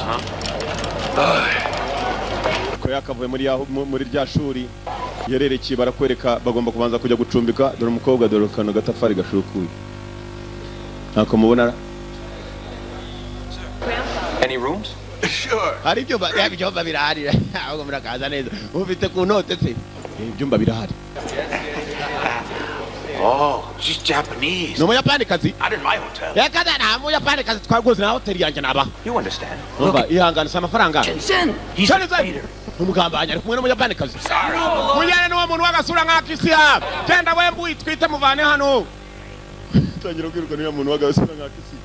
Ko yakavuye muri yaho muri rya shuri yererekeye barakwereka bagomba kubanza kujya gucumbika. Dore umukobwa, dore kano gatafari gashukuye. Ntako mubona. Any rooms? Sure. Hari ibyumba, ibyumba birahari. Ahubwo murakaza neza. Ufite ku note se? Ibyumba birahari. Oh, she's Japanese. Ni umuyapani kazi. Not in my hotel. Reka da, nta muyapani kazi twaguze na hoteli yanjye naba. You understand? Umva, ihangane si amafaranga. Shenzhen. He's a traitor. Umugambanyi ari kumwe n'umuyapani kazi. Mujyane n'uwo muntu w'agasura nk'akisiya. Genda we mbwitwite muvane hano. Tangira kwiruka n'uwo muntu w'agasura nk'akisiya.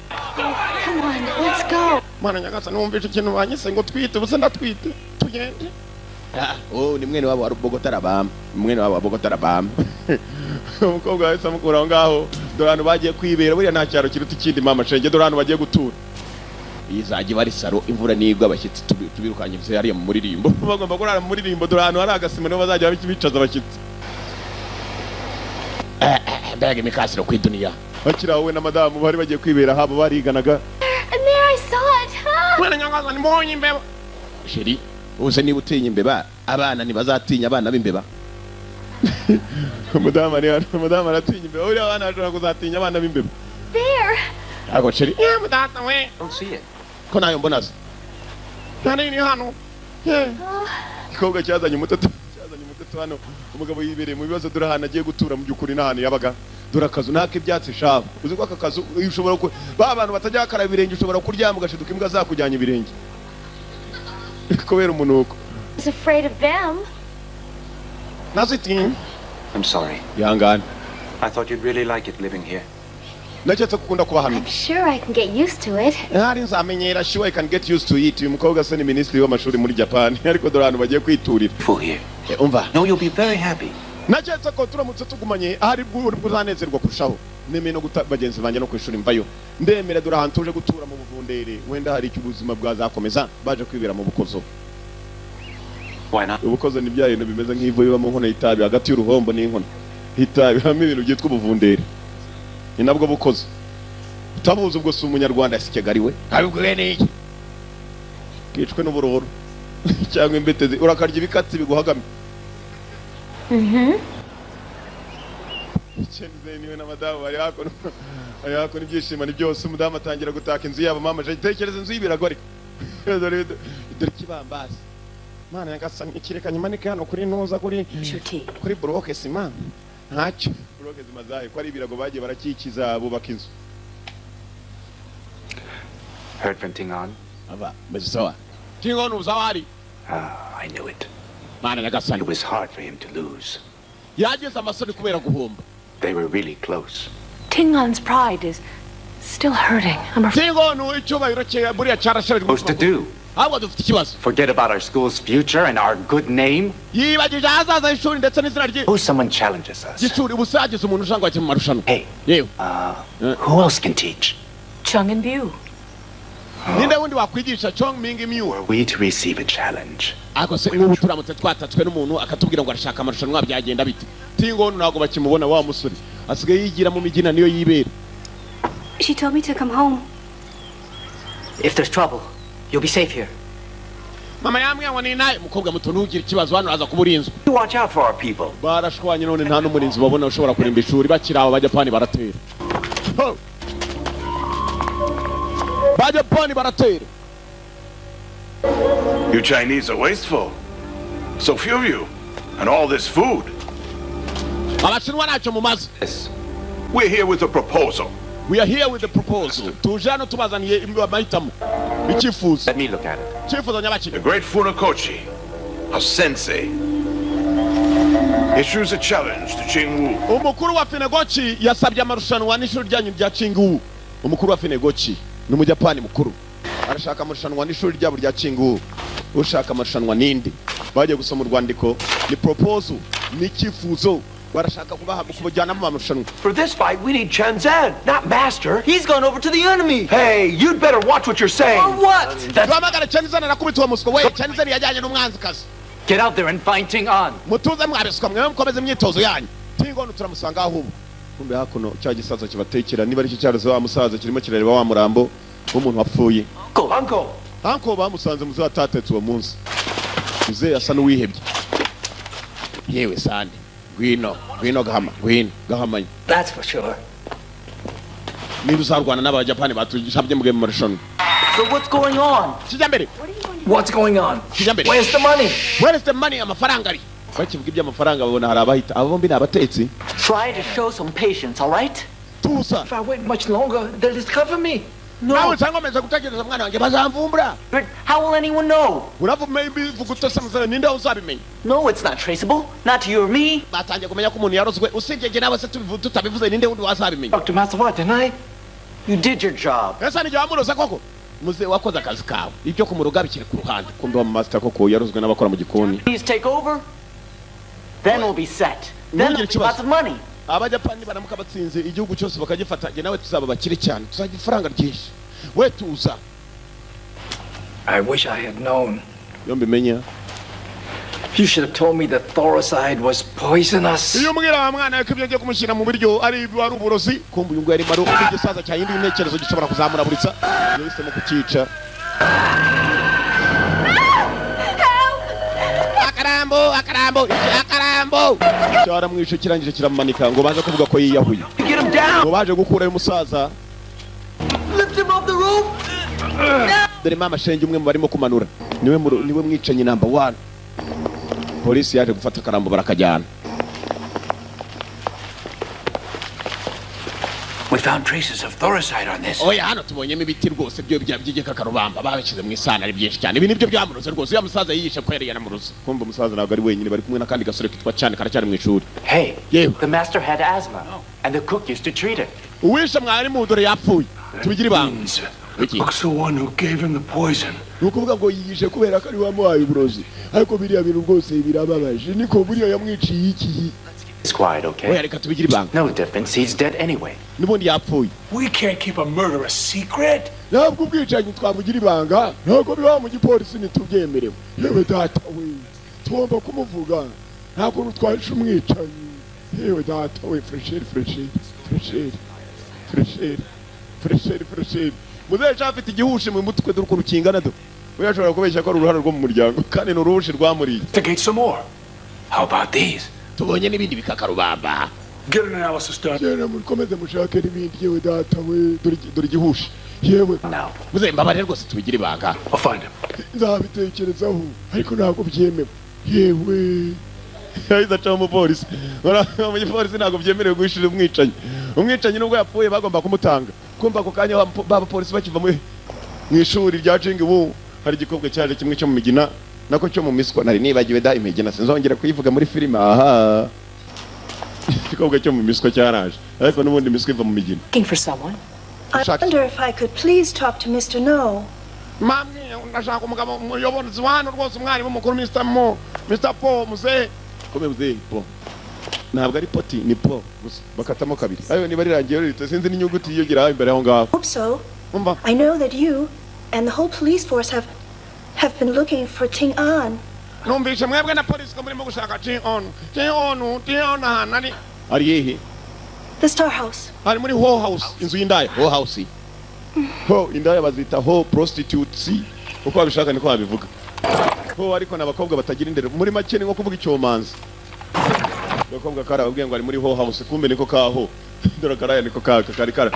Come on, let's go. Mana nyagasani, wumvishe ikintu banyise ngo twite, ubuse ndatwite. Tugende. Oh, ni mwene wabo wa Bogota Arabama. Mwene wabo wa Bogota Arabama. Umukobwa wahise amukura aho ngaho. Dore ahantu bagiye kwibera, buriya nta cyaro kiruta ikindi mama shenge, dore ahantu bagiye gutura. Iyi izajya iba ari saro, imvura nigwa abashyitsi tubirukanye bize hariya mu muririmbo. Bagomba kurara mu muririmbo, dore ahantu hari agasima niho bazajya bicaza abashyitsi. Mbega imikasiro ku iduniya. Bakiri aho we na madamu bari bagiye kwibera habo bariganaga. And there I saw it. Mwana nyangaza mbonye imbeba. Sheri, uze niba utinya imbeba, abana ntibazatinya abana b'imbeba. Umudamu ari hano, umudamu aratinya imbeba. Uriya abana bashobora kuzatinya abana b'imbeba. There. Ntabwo sheri. Mudata we. Don't see it. Ko nayo mbona se. Nani ni hano. Igikobwa cyazanye umutoto, cyazanye umutoto hano. Umugabo yibereye mu bibazo, dore ahantu agiye gutura mu by'ukuri n'ahantu yabaga. Dore akazu naka ibyatsi shabu. Uzi ko aka kazu ushobora ko ba bantu batajya bakaraba ibirenge, ushobora kuryama ugashiduka imbwa zakujyanye ibirenge. Kubera umunuko. I was afraid of them. Nazitinya. I'm sorry. Ihangane. I thought you'd really like it living here. Naketse kukunda kuba hano. I'm sure I can get used to it. Hari nzamenyera, sure I can get used to it. Uyu mukobwa se ni minisitiri w'amashuri muri Japan, ariko dore ahantu bagiye kwiturira. Full here. Umva. No, you'll be very happy. Naketse ko turamutse tugumanye ahari buzanezerwa kurushaho. Nemeye no guta bagenzi banjye no kwishuri mvayo. Ndemera dore ahantu tuje gutura mu buvundere, wenda hari icyo ubuzima bwazakomeza baje kwibera mu bukozo. Why not? Ubukozo ni bya bintu bimeze nk'ivu biba mu nkono y'itabi, hagati y'uruhombo n'inkono y'itabi habamo ibintu byitwa ubuvundere. Ni nabwo bukozo. Utabuzi ubwo si umunyarwanda si Kigali we. Abibwiwe n'iki? Kicwe n'uburoro cyangwa imbetezi, urakarya ibikatsi biguhagamye. Chenze niwe na madamu bari hakuno. Bari hakuno ibyishimo ni byose, umudamu atangira gutaka inzu yabo, mama je tekereza inzu y'ibirago ariko. Dore kibambasi. Mana nyagasani, ikireka nyimanike hano kuri ntuza kuri bloke sima. Ntacyo bloke zimazaye ko ari ibirago bagiye barakikiza bubaka inzu. Heard from Tingon? Aba, meze sawa. Tingon uzawari. Ah, I knew it. Mana nyagasani. It was hard for him to lose. Yagize amasoni kubera guhomba. They were really close. Tingon's pride is still hurting. I'm afraid. Tingon icyubahiro cye buriya cyarasharejwe. Supposed to do. Ahubwo dufite ikibazo. Forget about our school's future and our good name. Yibagije ahazaza h'ishuri ndetse n'izina rye. Suppose someone challenges us. Gishuri ubusagize umuntu ushaka kwakira mu marushanwa. Hey. Yewe. Who else can teach? Chung and Biu. Ninde wundi wakwigisha Chong Ming Miu? Were we to receive a challenge? Ariko se nk'ubu turamutse twatatswe n'umuntu akatubwira ngo arashaka amarushanwa byagenda bite? Tingon ntabwo bakimubona wa musore. Asigaye yigira mu migina niyo yibera. She told me to come home. If there's trouble, you'll be safe here. Mama yambwiye ngo ni naye umukobwa muto ntugire ikibazo hano aza kuba urinzwe. Watch out for our people. Barashwanye none nta n'umurinzi babona ushobora kurimba ishuri, bakiri aho Abajapani baratera. Bajapani baratera. You Chinese are wasteful. So few of you, and all this food. Abashinwa ntacyo mumaze. We're here with a proposal. We are here with the proposal. Tuje hano tubazaniye amahitamo, icyifuzo. Let me look at it. Icyifuzo nyabaki? The great Funakoshi, a sensei, issues a challenge to Jingwu. Umukuru wa Funakoshi yasabye amarushanwa n'ishuri ryanyu rya Chingu. Umukuru wa Funakoshi ni umujapani mukuru, arashaka amarushanwa n'ishuri ryabo rya Chingu. Ushaka amarushanwa ninde? Bagiye gusoma urwandiko, ni proposal, ni icyifuzo, barashaka kubaha kubajyana mu marushanwa. For this fight, we need Chen Zhen, not Master. He's gone over to the enemy. Hey, you'd better watch what you're saying. Or what? Duhamagare Chen Zhen, arakubita uwo muswa we. Chen Zhen yajyanye n'umwanzikazi. Get out there and find Ting An. Mutuze mwabiswa mwe, mukomeze imyitozo yanyu. Tingono turamusanga aho ubu. Kumbe hakuno cya gisaza kibatekera, niba ari cyo cyaroze wa musaza, kirimo kirareba wa murambo w'umuntu wapfuye. Uncle. Uncle bamusanze muze atatetse uwo munsi. Muze asa n'uwihebye. Yewe sande, ngwino, ngwino gahama, ngwino gahamanye. That's for sure. Niba uzarwana n'abajapani batushabye muge mu marushanwa. So what's going on? Kijyambere. What's going on? Kijyambere. Where's the money? Where is the money? Amafaranga ari. Bakivuga iby'amafaranga babona hari abahita. Abo bombi ni abatetsi. Try to show some patience, all right? Tusa. If I wait much longer, they'll discover me. No. Nawe nsankomeza gutekereza mwana wanjye, bazamvumbura. But how will anyone know? Uravume ibivuga utose muzana, ninde uzabimenya? No, it's not traceable. Not to you or me. Batangiye kumenya ko umuntu yarozwe, usibye njye nawe se tutabivuze, ninde wundi wazabimenya? Dr. Matsuwa, didn't I? You did your job. Ese ni wamuroza koko? Muze wakoze akazi kawe. Ibyo kumuroga bikiri ku ruhande. Kumbe wa master koko yarozwe n'abakora mu gikoni. Please take over. Then we'll be set. Then there'll be lots of money. Abajapani baramuka batsinze igihugu cyose bakagifata, njye nawe tuzaba bakire cyane, tuzagira ifaranga ryinshi. We tuza. I wish I had known. Iyo mbimenya. You should have told me that thoricide was poisonous. Iyo umbwira wa mwana ko ibyo ngiye kumushyira mu biryo ari uburozi. Kumbe uyu nguyu arimo ari igisaza cyahinduye intekerezo gishobora kuzamuraburitsa, yahisemo kucyica. Akarambo, akarambo, akarambo. Cyaramwishe kirangije kiramumanika ngo baze kuvuga ko yiyahuye. Ngo baje gukurayo umusaza. Lift him off the roof. Dore mama shenge umwe mu barimo kumanura. Niwe niwe mwicanyi number 1. Polisi yaje gufata akarambo barakajyana. We found traces of thoricide on this. Oya hano tubonyemo ibiti rwose byo by'igikakarubamba babishyize mu isana ari byinshi cyane. Ibi nibyo byamuroze rwose. Uyu musaza yiyishe ko yari yaramuroze. Kumva umusaza ntabwo ari wenyine, bari kumwe n'akandi gasore kitwa cyane karacyari mu ishuri. Hey, yewe. The master had asthma and the cook used to treat it. Uwishe mwarimu dore yapfuye. Tubigire ibanga. Looks the one who gave him the poison. Nukuvuga ngo yiyishe kubera ko ari wamuhaye uburozi. Ariko biriya bintu rwose birababaje. Niko buriya yamwiciye iki? It's quiet, okay? Oya reka tubigire ibanga. No difference. He's dead anyway. N'ubundi yapfuye. We can't keep a murder a secret. Ntabwo ubwicanyi twabugira ibanga. Ntabwo biba mu gipolisi ntitubyemerewe. Yewe data we, tugomba kumuvuga. Ntabwo rutwaje umwicanyi. Yewe data we, fresheri fresheri fresheri fresheri fresheri fresheri. Muzehe afite igihushi mu mutwe, dore ukuntu kingana do. We ashobora kubeshya ko ari uruhare rwo mu muryango, kandi ni uruhushi rwamuriye. Investigate some more. How about these? Tubonye n'ibindi bikakarubamba. Get an analysis done. Yera mukomeze mushake n'ibindi. Yewe data we, dore igihushi. Yewe. Muzehe mbabarire rwose tubigire ibanga. I'll find him. Nzabitekerezaho ariko ntabwo byemewe. Yewe. Yahise acaho umupolisi. Umupolisi ntabwo byemerewe guhishira umwicanyi. Umwicanyi nubwo yapfuye bagomba kumutanga. Kumva ako kanya abapolisi bakiva mu ishuri rya Jingwu, hari igikobwa cyaje kimwe cyo mu migina, nako cyo mu miswa, nari nibagiwe da imigina sinzongera kuyivuga muri filime. Aha, igikobwa cyo mu miswa cyaraje, ariko n'ubundi miswa iva mu migina. Looking for someone. I wonder if I could please talk to Mr. No. Mamwe ndashaka umugabo umuyobozi wa hano rwose, umwarimu mukuru Mr. Mo, Mr. Po, muzehe. Kome muzehe Po. Ntabwo ari poti, ni po gusa bakatamo kabiri. Ayo niba rirangiye rito sinzi n'inyuguti yiyogira imbere aho ngaho. Hope so. Umva. I know that you and the whole police force have been looking for Ting An. Numvise mwebwe na polisi ko murimo gushaka Ting An. Ting An, Ting An ahantu ari hehe? The Star House. Ari muri Ho House, inzu y'indaya. Ho House. Ho indaya bazita ho prostitutes. Uko babishaka niko babivuga. Ho ariko n'abakobwa batagira indero. Muri make ni nko kuvuga icyomanzi. Abakobwa karababwiye ngo ari muri Ho House, kumbe niko kaho. Dore karaya niko kaka kari kara.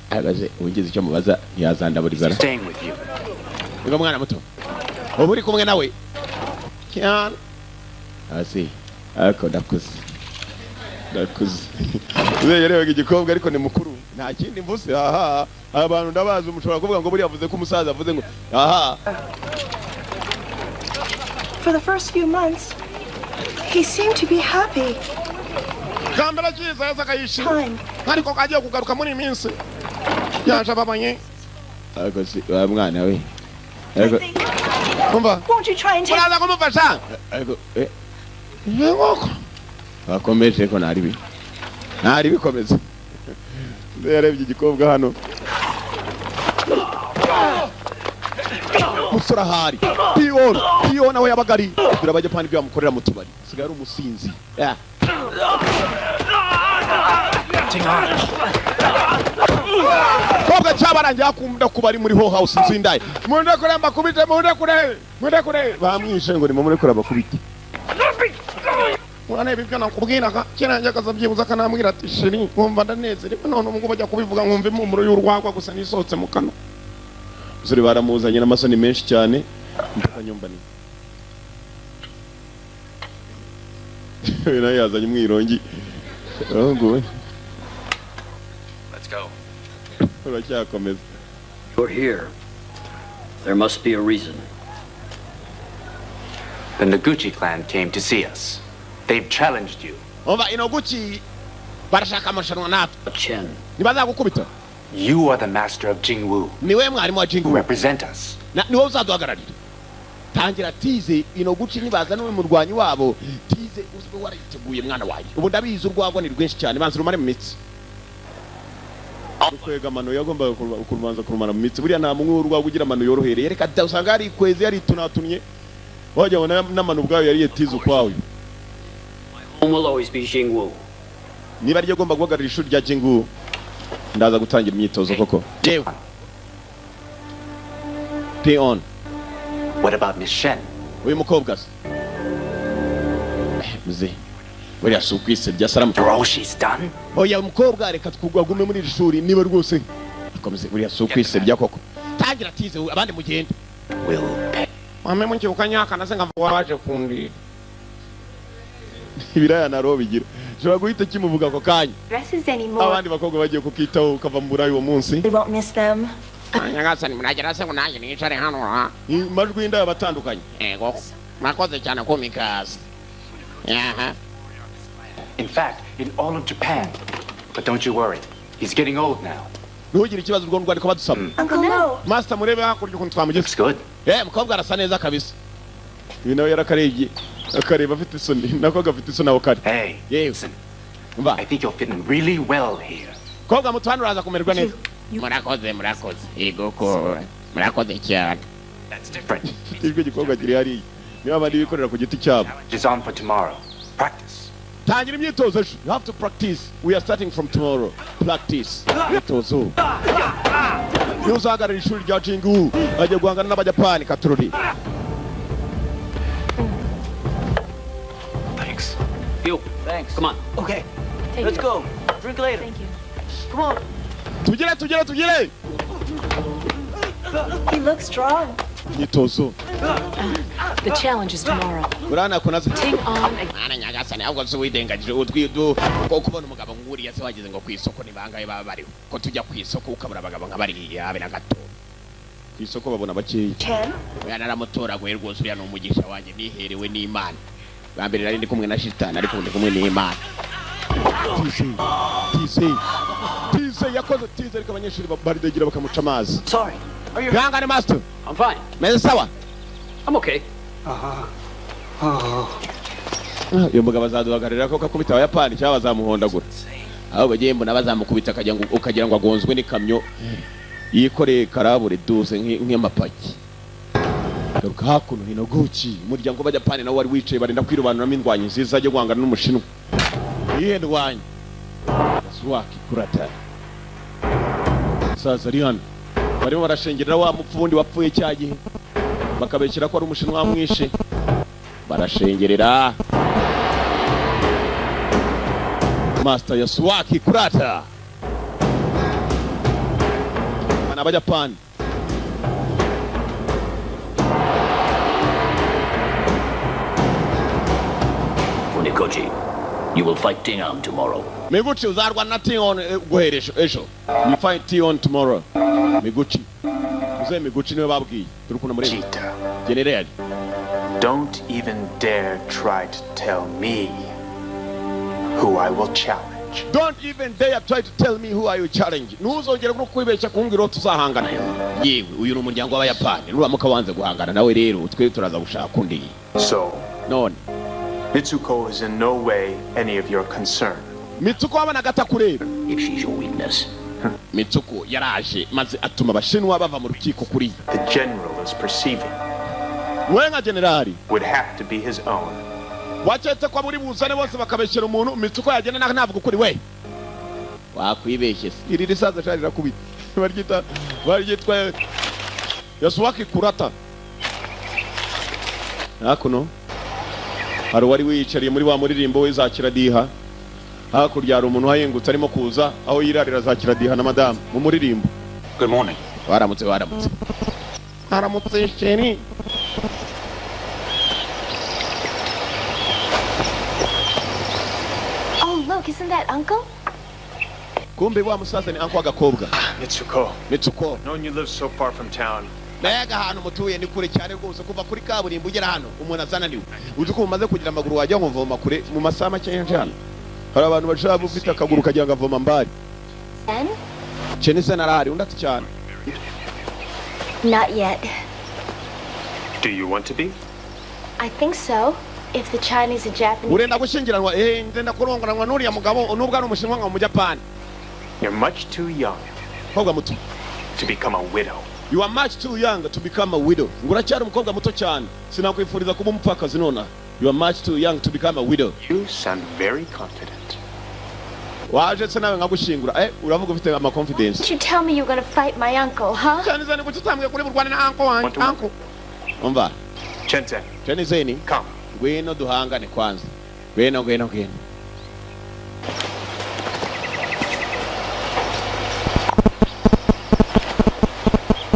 Abaze ungize icyo mubaza ntiyazandaburizana. Staying with you. Ngo mwana muto. Ubu uri kumwe nawe cyane asi ariko ndakuze yarebaga igikobwa ariko ni mukuru nta kindi mvuze aha abantu ndabazi umushobora kuvuga ngo buriya avuze ko umusaza avuze ngo aha. For the first few months he seemed to be happy. Kambera cyiza yazaga yishimye ariko kagiye kugaruka muri minsi yaje ababanye ariko si wa mwana we ariko umva won't you try and take uraza kumufasha ariko nkoko bakomeje ko nari bikomeza yarebye igikobwa hano musora hari piyo nawe yabaga ari dore abajapani ibyo bamukorera mu tubari sigaye ari umusinzi. Kobwa cyabarangiye akunda kuba ari muri ho house inzu y'indaya mundekure mbakubite mundekure bamwishe ngo nimurekure abakubite. Urareba ibyo nakubwiraga kera njya akazabyibuza akanambwira ati sheri nkumva ndanezerewe none ubwo bajya kubivuga nkumva impumuro y'urwagwa gusa nisohotse mu kanwa. Umusore baramuzanye n'amasoni menshi cyane mpaka nyumba ni nawe yazanye umwirongi. Let's go. Uracyakomeza. You're here. There must be a reason. The Noguchi clan came to see us. They've challenged you. Umva Inoguchi barashaka amarushanwa natwe. Chen. Ntibazagukubita. You are the master of Jingwu. Niwe mwarimu wa Jingwu. Represent us. Niwe uzaduhagararira. Tangira tize Inoguchi nibaza n'uwe murwanyi wabo tize uzbe warayiteguye mwana wanjye. Ubu ndabizi urwagwa ni rwinshi cyane banza rumare mu mitsi. Kwega amano yagombaga kurumanza kurumara mu mitsi. Buriya nta mumwe w'urwagwa ugira amano yorohereye. Reka da usanga ari kwezi yari tunatumye. Wajya ubona n'amano ubwayo yari yetize ukwawe. Home will always be Jingwu. Niba ariyo agomba guhagararira ishuri rya Jingwu ndaza gutangira imyitozo koko. Yewe. Pay on. What about Miss Shen? Uyu mukobwa se. Muze. Buriya si ukwisebya Salamu. For all she's done? Oya mukobwa reka twugume muri iri shuri niba rwose. Akomeze buriya si ukwisebya koko. Tangira tize abandi mugende. Will pay. Mame munkibuka nyaka nase nkavuga waje kundi. Ibiraya naro bigira. Ushobora guhita kimuvuga ako kanya. Abandi bakobwa bagiye kukitaho ukava mu burayi uwo munsi. We won't miss them. Nyagasani muragera se ngo nanjye nicare hano ha. Amajwi y'indaya batandukanye. Yego. Mwakoze cyane kumikaza. Aha. In fact, in all of Japan. But don't you worry. He's getting old now. Ntugire ikibazo urwo rwandiko badusaba. Uncle no. Master murebe hakurya ukuntu twamugeze. Looks good. Mukobwa arasa neza kabisa. Uyu nawe yarakarebye. Akareba afite isoni nako gafite isoni aho kari. Hey. Yewe. I think you'll fit in really well here. Kobwa muto hano uraza kumererwa neza. Murakoze murakoze. Yego ko murakoze cyane. That's different. Ijwi gikobwa kiri hariya. Niba abandi bikorera ku giti cyabo. Is on for tomorrow. Practice. Tangira imyitozo ejo. You have to practice. We are starting from tomorrow. Practice. Imyitozo. Niba uzahagarara ishuri rya Jingu agiye guhangana n'Abajapani katururi. Thanks. You. Thanks. Come on. Okay. Take Let's it. go. Drink later. Thank you. Come on. Tugere tugere tugere. He looks strong. Imyitozo. The challenge is tomorrow. Urana kunaze. Ting on. Mwana nyagasani ahubwo se widengagije utwidu ko kubona umugabo nguriya se wagize ngo ku isoko ni bangaye baba bariho ko tujya ku isoko ukabura abagabo nka bariya habe na gato. Ku isoko babona bakeya. Chen. Oya naramutoraguye rwose uriya ni umugisha wanjye niherewe n'Imana. Bwa mbere nari ndi kumwe na shitani ariko ubu ndi kumwe n'Imana. Tize tize yakoze tize ariko abanyeshuri baridegera bakamuca amazi. Sorry. Are you Ihangane master. I'm fine. Meze sawa. I'm okay. Uyu mugabo azaduhagararira ko kakubita Abayapani cyangwa bazamuhondagura. Ahubwo agiye mbona bazamukubita ukagira ngo agonzwe n'ikamyo yikoreye karabure duze nk'amapaki. Garuka hakuno Hinoguchi umuryango w'Abajapani nawo wari wicaye barinda kwirobanuramo indwanyi nziza ajya guhangana n'Umushinwa. Iyihe ndwanyi? Yasuaki Kurata. Saza ari hano. Barimo barashengerera wa mupfu wundi wapfuye cya gihe. Bakabeshyira ko ari Umushinwa wamwishe. Barashengerera. Master Yasuaki Kurata. Bana Abajapani. will fight Tingon tomorrow. Miguchi uzarwana na Tion guhera ejo. You fight Tion tomorrow. Miguchi. Uze Miguchi niwe babwiye. Turi kuna muri. General. Don't even dare try to tell me who I will challenge. Don't even dare try to tell me who I will challenge. Ntuzongere no kwibeshya kumbwira uwo tuzahangana. Yewe uyu ni umuryango w'Abayapani. Nuramuka wanze guhangana nawe rero twe turaza gushaka undi. So, none Mitsuko is in no way any of your concern. Mitsuko wabonaga atakureba. If she's your weakness. Mitsuko yaraje maze atuma abashinwa bava mu rukiko kuri. The general is perceiving. We nka generali would have to be his own. Waketse ko muri buzane bose bakabeshyera umuntu Mitsuko yagenda navuga ukuri we. Wakwibeshye se. Iri risaza shari rakubita. Baryita baryitwa Yasuwaki Kurata. Hakuno hari wari wiyicariye muri wa muririmbo we za Kiradiha. Hakurya hari umuntu wahingutse arimo kuza aho yirarira za Kiradiha na madamu mu muririmbo. Good morning. Waramutse waramutse. Haramutse sheri. Oh, look, isn't that uncle? Kumbe wa musaza ni uncle agakobwa. Mitsuko. Mitsuko. Knowing you live so far from town. Mbega ahantu mutuye ni kure cyane rwose kuva kuri kaburimbo ugera hano umuntu azananiwe. Uzi ko umaze kugira amaguru wajya ngo mvoma kure mu masaha make cyane. Hari abantu bashaka ufite akaguru kagira ngo avoma mbari. Chenisen arahari undi ati cyane. Not yet. Do you want to be? I think so. If the Chinese and Japanese. Urenda gushyingiranwa ndenda kurongoranwa n'uriya mugabo nubwo ari umushinwa nka mu Japan. You're much too young. Mukobwa muto. To become a widow. You are much too young to become a widow. Nguracyari umukobwa muto cyane. Sinakwifuriza kuba umupfakazi nona. You are much too young to become a widow. You sound very confident. Waje se nawe nkagushingura. Uravuga ufite ama confidence. You tell me you're going to fight my uncle, huh? Cyane cyane kuki utambwiye kuri burwane na uncle wanjye. Uncle. Umva. Chenzen. Chenzen. Come. Ngwino duhangane kwanza. Ngwino ngwino ngwino.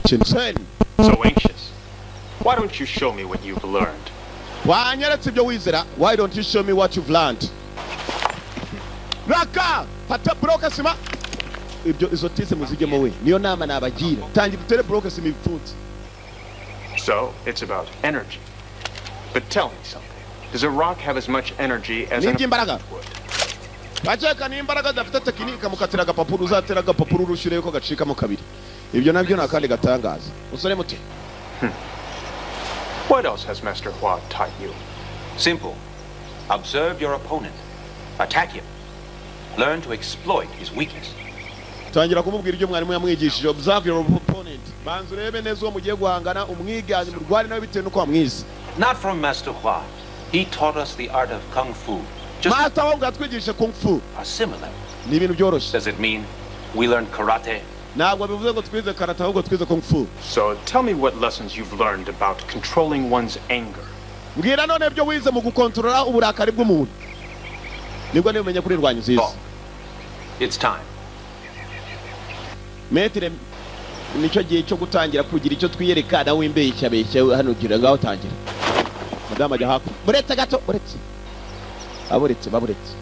Chenzen. So anxious. Why don't you show me what you've learned? Wanyeretse ibyo wizera. Why don't you show me what you've learned? Raka! Fata broke sima. Ibyo izo tise muzigemo we. Niyo nama nabagira. Tangira utere broke sima ibipfunsi. So, it's about energy. But tell me something. Does a rock have as much energy as an imbaraga? Baceka ni imbaraga zafite tekinike mukatira agapapuro uzatera agapapuro urushyure yuko gacikamo kabiri. Ibyo nabyo nakandi gatangaza. Usore muto. What else has Master Hua taught you? Simple. Observe your opponent. Attack him. Learn to exploit his weakness. Tangira kumubwira ibyo mwarimu yamwigishije. Observe your opponent. Banza urebe neza uwo mugiye guhangana umwiganye murware nawe bitewe nuko wamwize. Not from Master Hua. He taught us the art of kung fu. Just Master Hua yatwigishije kung fu. Are similar. Ni ibintu byoroshye. Does it mean we learned karate? Ntabwo bivuze ngo twize karate ahubwo twize kung fu. So tell me what lessons you've learned about controlling one's anger. Mbwira none ibyo wize mu gukontorora uburakari bw'umuntu. Nibwo niba kuri rwanyu nziza. It's time. Metre nicyo gihe cyo gutangira kugira icyo twiyereka nawe imbeshya beshya hano gira ngaho tangira. Madame ajya hakuno. Buretse gato buretse. Aburetse baburetse.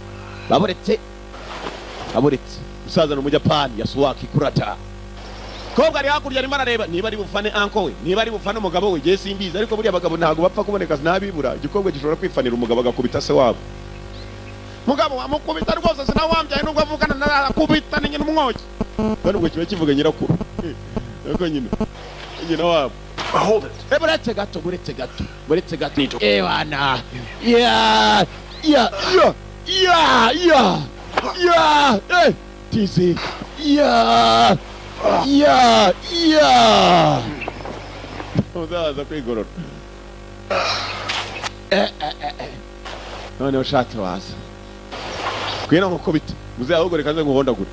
Baburetse. Aburetse. Musaza no mujapani Yasuwaki Kurata. Kobwa ari hakurya arimo arareba niba ari bufane uncle we niba ari bufane umugabo we je simbizi ariko buriya abagabo ntago bapfa kuboneka nabibura igikobwa gishobora kwifanira umugabo agakubita se wabo. Mugabo amukubita rwose sinawambyaye nubwo avukana narakubita ni nyina umwoki. Kandi ubwo kiba kivuga nyirakuru. Ariko nyina nyina wabo. Hold it. Buretse gato buretse gato buretse gato. Ewana. Yeah. Yeah. Yeah. Yeah. Yeah. Yeah. Tizi. Yeah. Yeah. Yeah. Uzaza kwigorora. None ushatse waza. Ngwino nkukubite. Muze ahubwo reka nze nkuhondagure.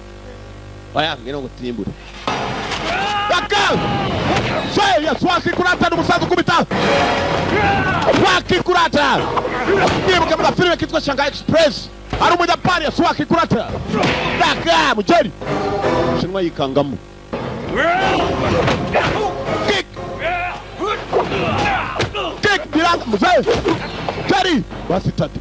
Oya ngwino ngutimbure. Baka! Say Yasuwaki Kurata n'umusaza ukubita. Yasuwaki Kurata. Nibuka mu filime kitwa Shanghai Express. Ari umujapani Yasuwaki Kurata. Baka mujeri. Shinwa yikangamo. Kick. Kick biranga muze. Jeri basitatu.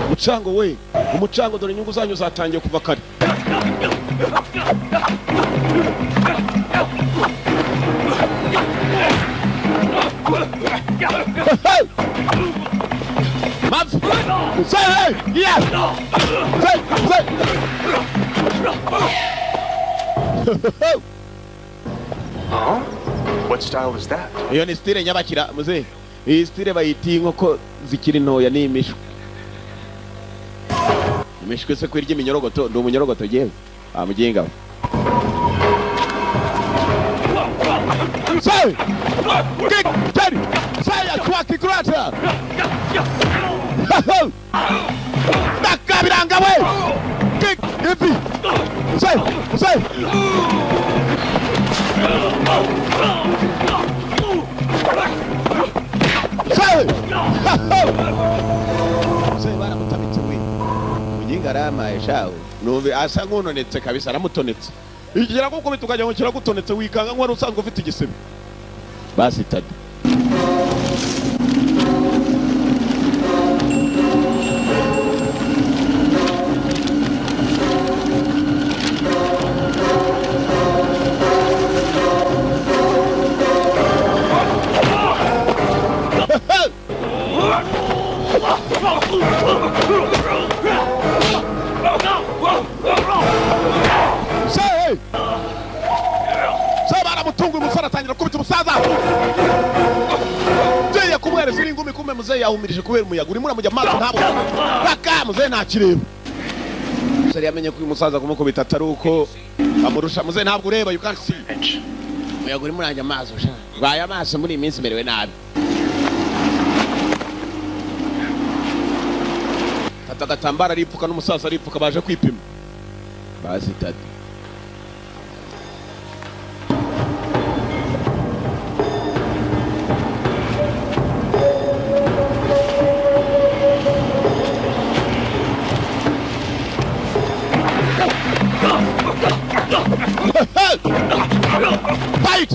Umucango we, umucango dore inyungu zanyu zatangiye kuva kare. Mavi! Say, yeah! Say, say! Huh? What style is that? Iyo ni style nyabakira muze. Iyi style bayita inkoko zikiri ntoya ni imishwi. Imishwi se kwirya iminyorogoto, ndi umunyorogoto jewe. Ah muginga. Say! Kick! Teddy! Say kwaki kurata! Nakabiranga we! Kick! Ipi! Say! Say! Say! Say baramutamitse we. Muginga aramaye shawe. Numve asa nkunonetse kabisa aramutonetse. Igira gukubita ukajya ngo kiragutonetse wikanga nk'wari usanzwe ufite igisebe. Basi tadi. Yahumirije kubera umuyaga urimo uramujya amaso ntabwo baka muze ntakireba. Musore yamenye ko uyu musaza kumukubita atari uko amurusha. Muze ntabwo ureba, you can't see. Umuyaga urimo uranjya amaso sha. Baye amaso muri iyi minsi merewe nabi. Fata agatambaro aripfuka n'umusaza aripfuka baje kwipima. Basi tadi. Fight!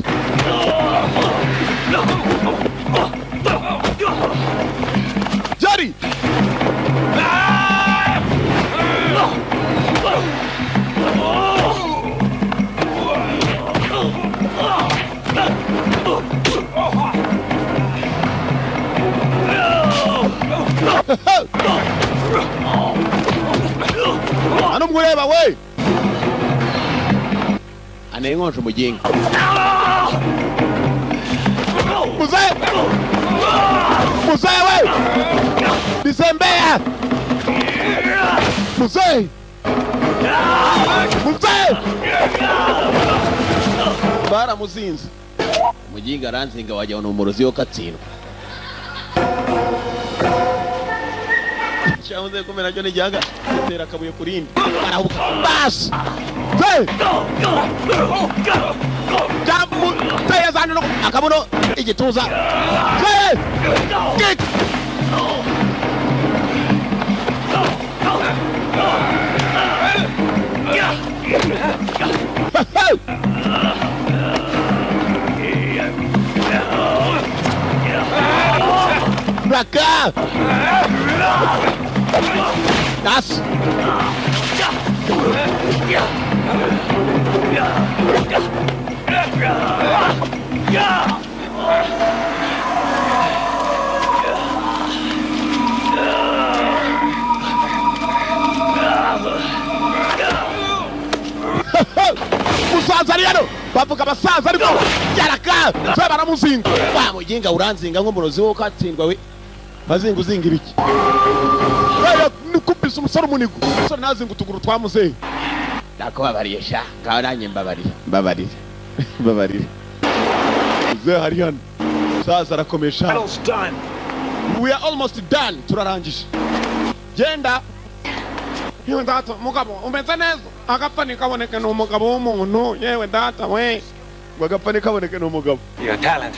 Jerry! Anumureba we! Anengonje umuginga. Muzehe! Muzehe we! Bizembea! Muzehe! Muzehe! Baramuzinze. Umuginga aranzinga wajya ni umurozi wo katsindwa. Cyamuze kumera cyo nijyaga gutera akabuye kurindi. Arahubuka. Bas! Hey! Jambu tayazana no akabuno igituza. Hey! Kick! Pra cá! Das! Musaza ari hano bavuga abasaza ariko yaraka se baramuzinga wa muginga uranzinga nk'umurozi wo katsindwa we bazinga uzinga ibiki nikubise umusore umunigo umusore nazinga utuguru twamuzehe ndakubabariye sha ngaho nanjye mbabarira mbabarira mbabarira muzehe hari hano musaza arakomesha. We are almost done turarangije genda. Yewe data mugabo umeze neza agapfa ntikaboneke ni umugabo w'umuntu. Yewe data we ngo agapfa ntikaboneke ni umugabo. Your talent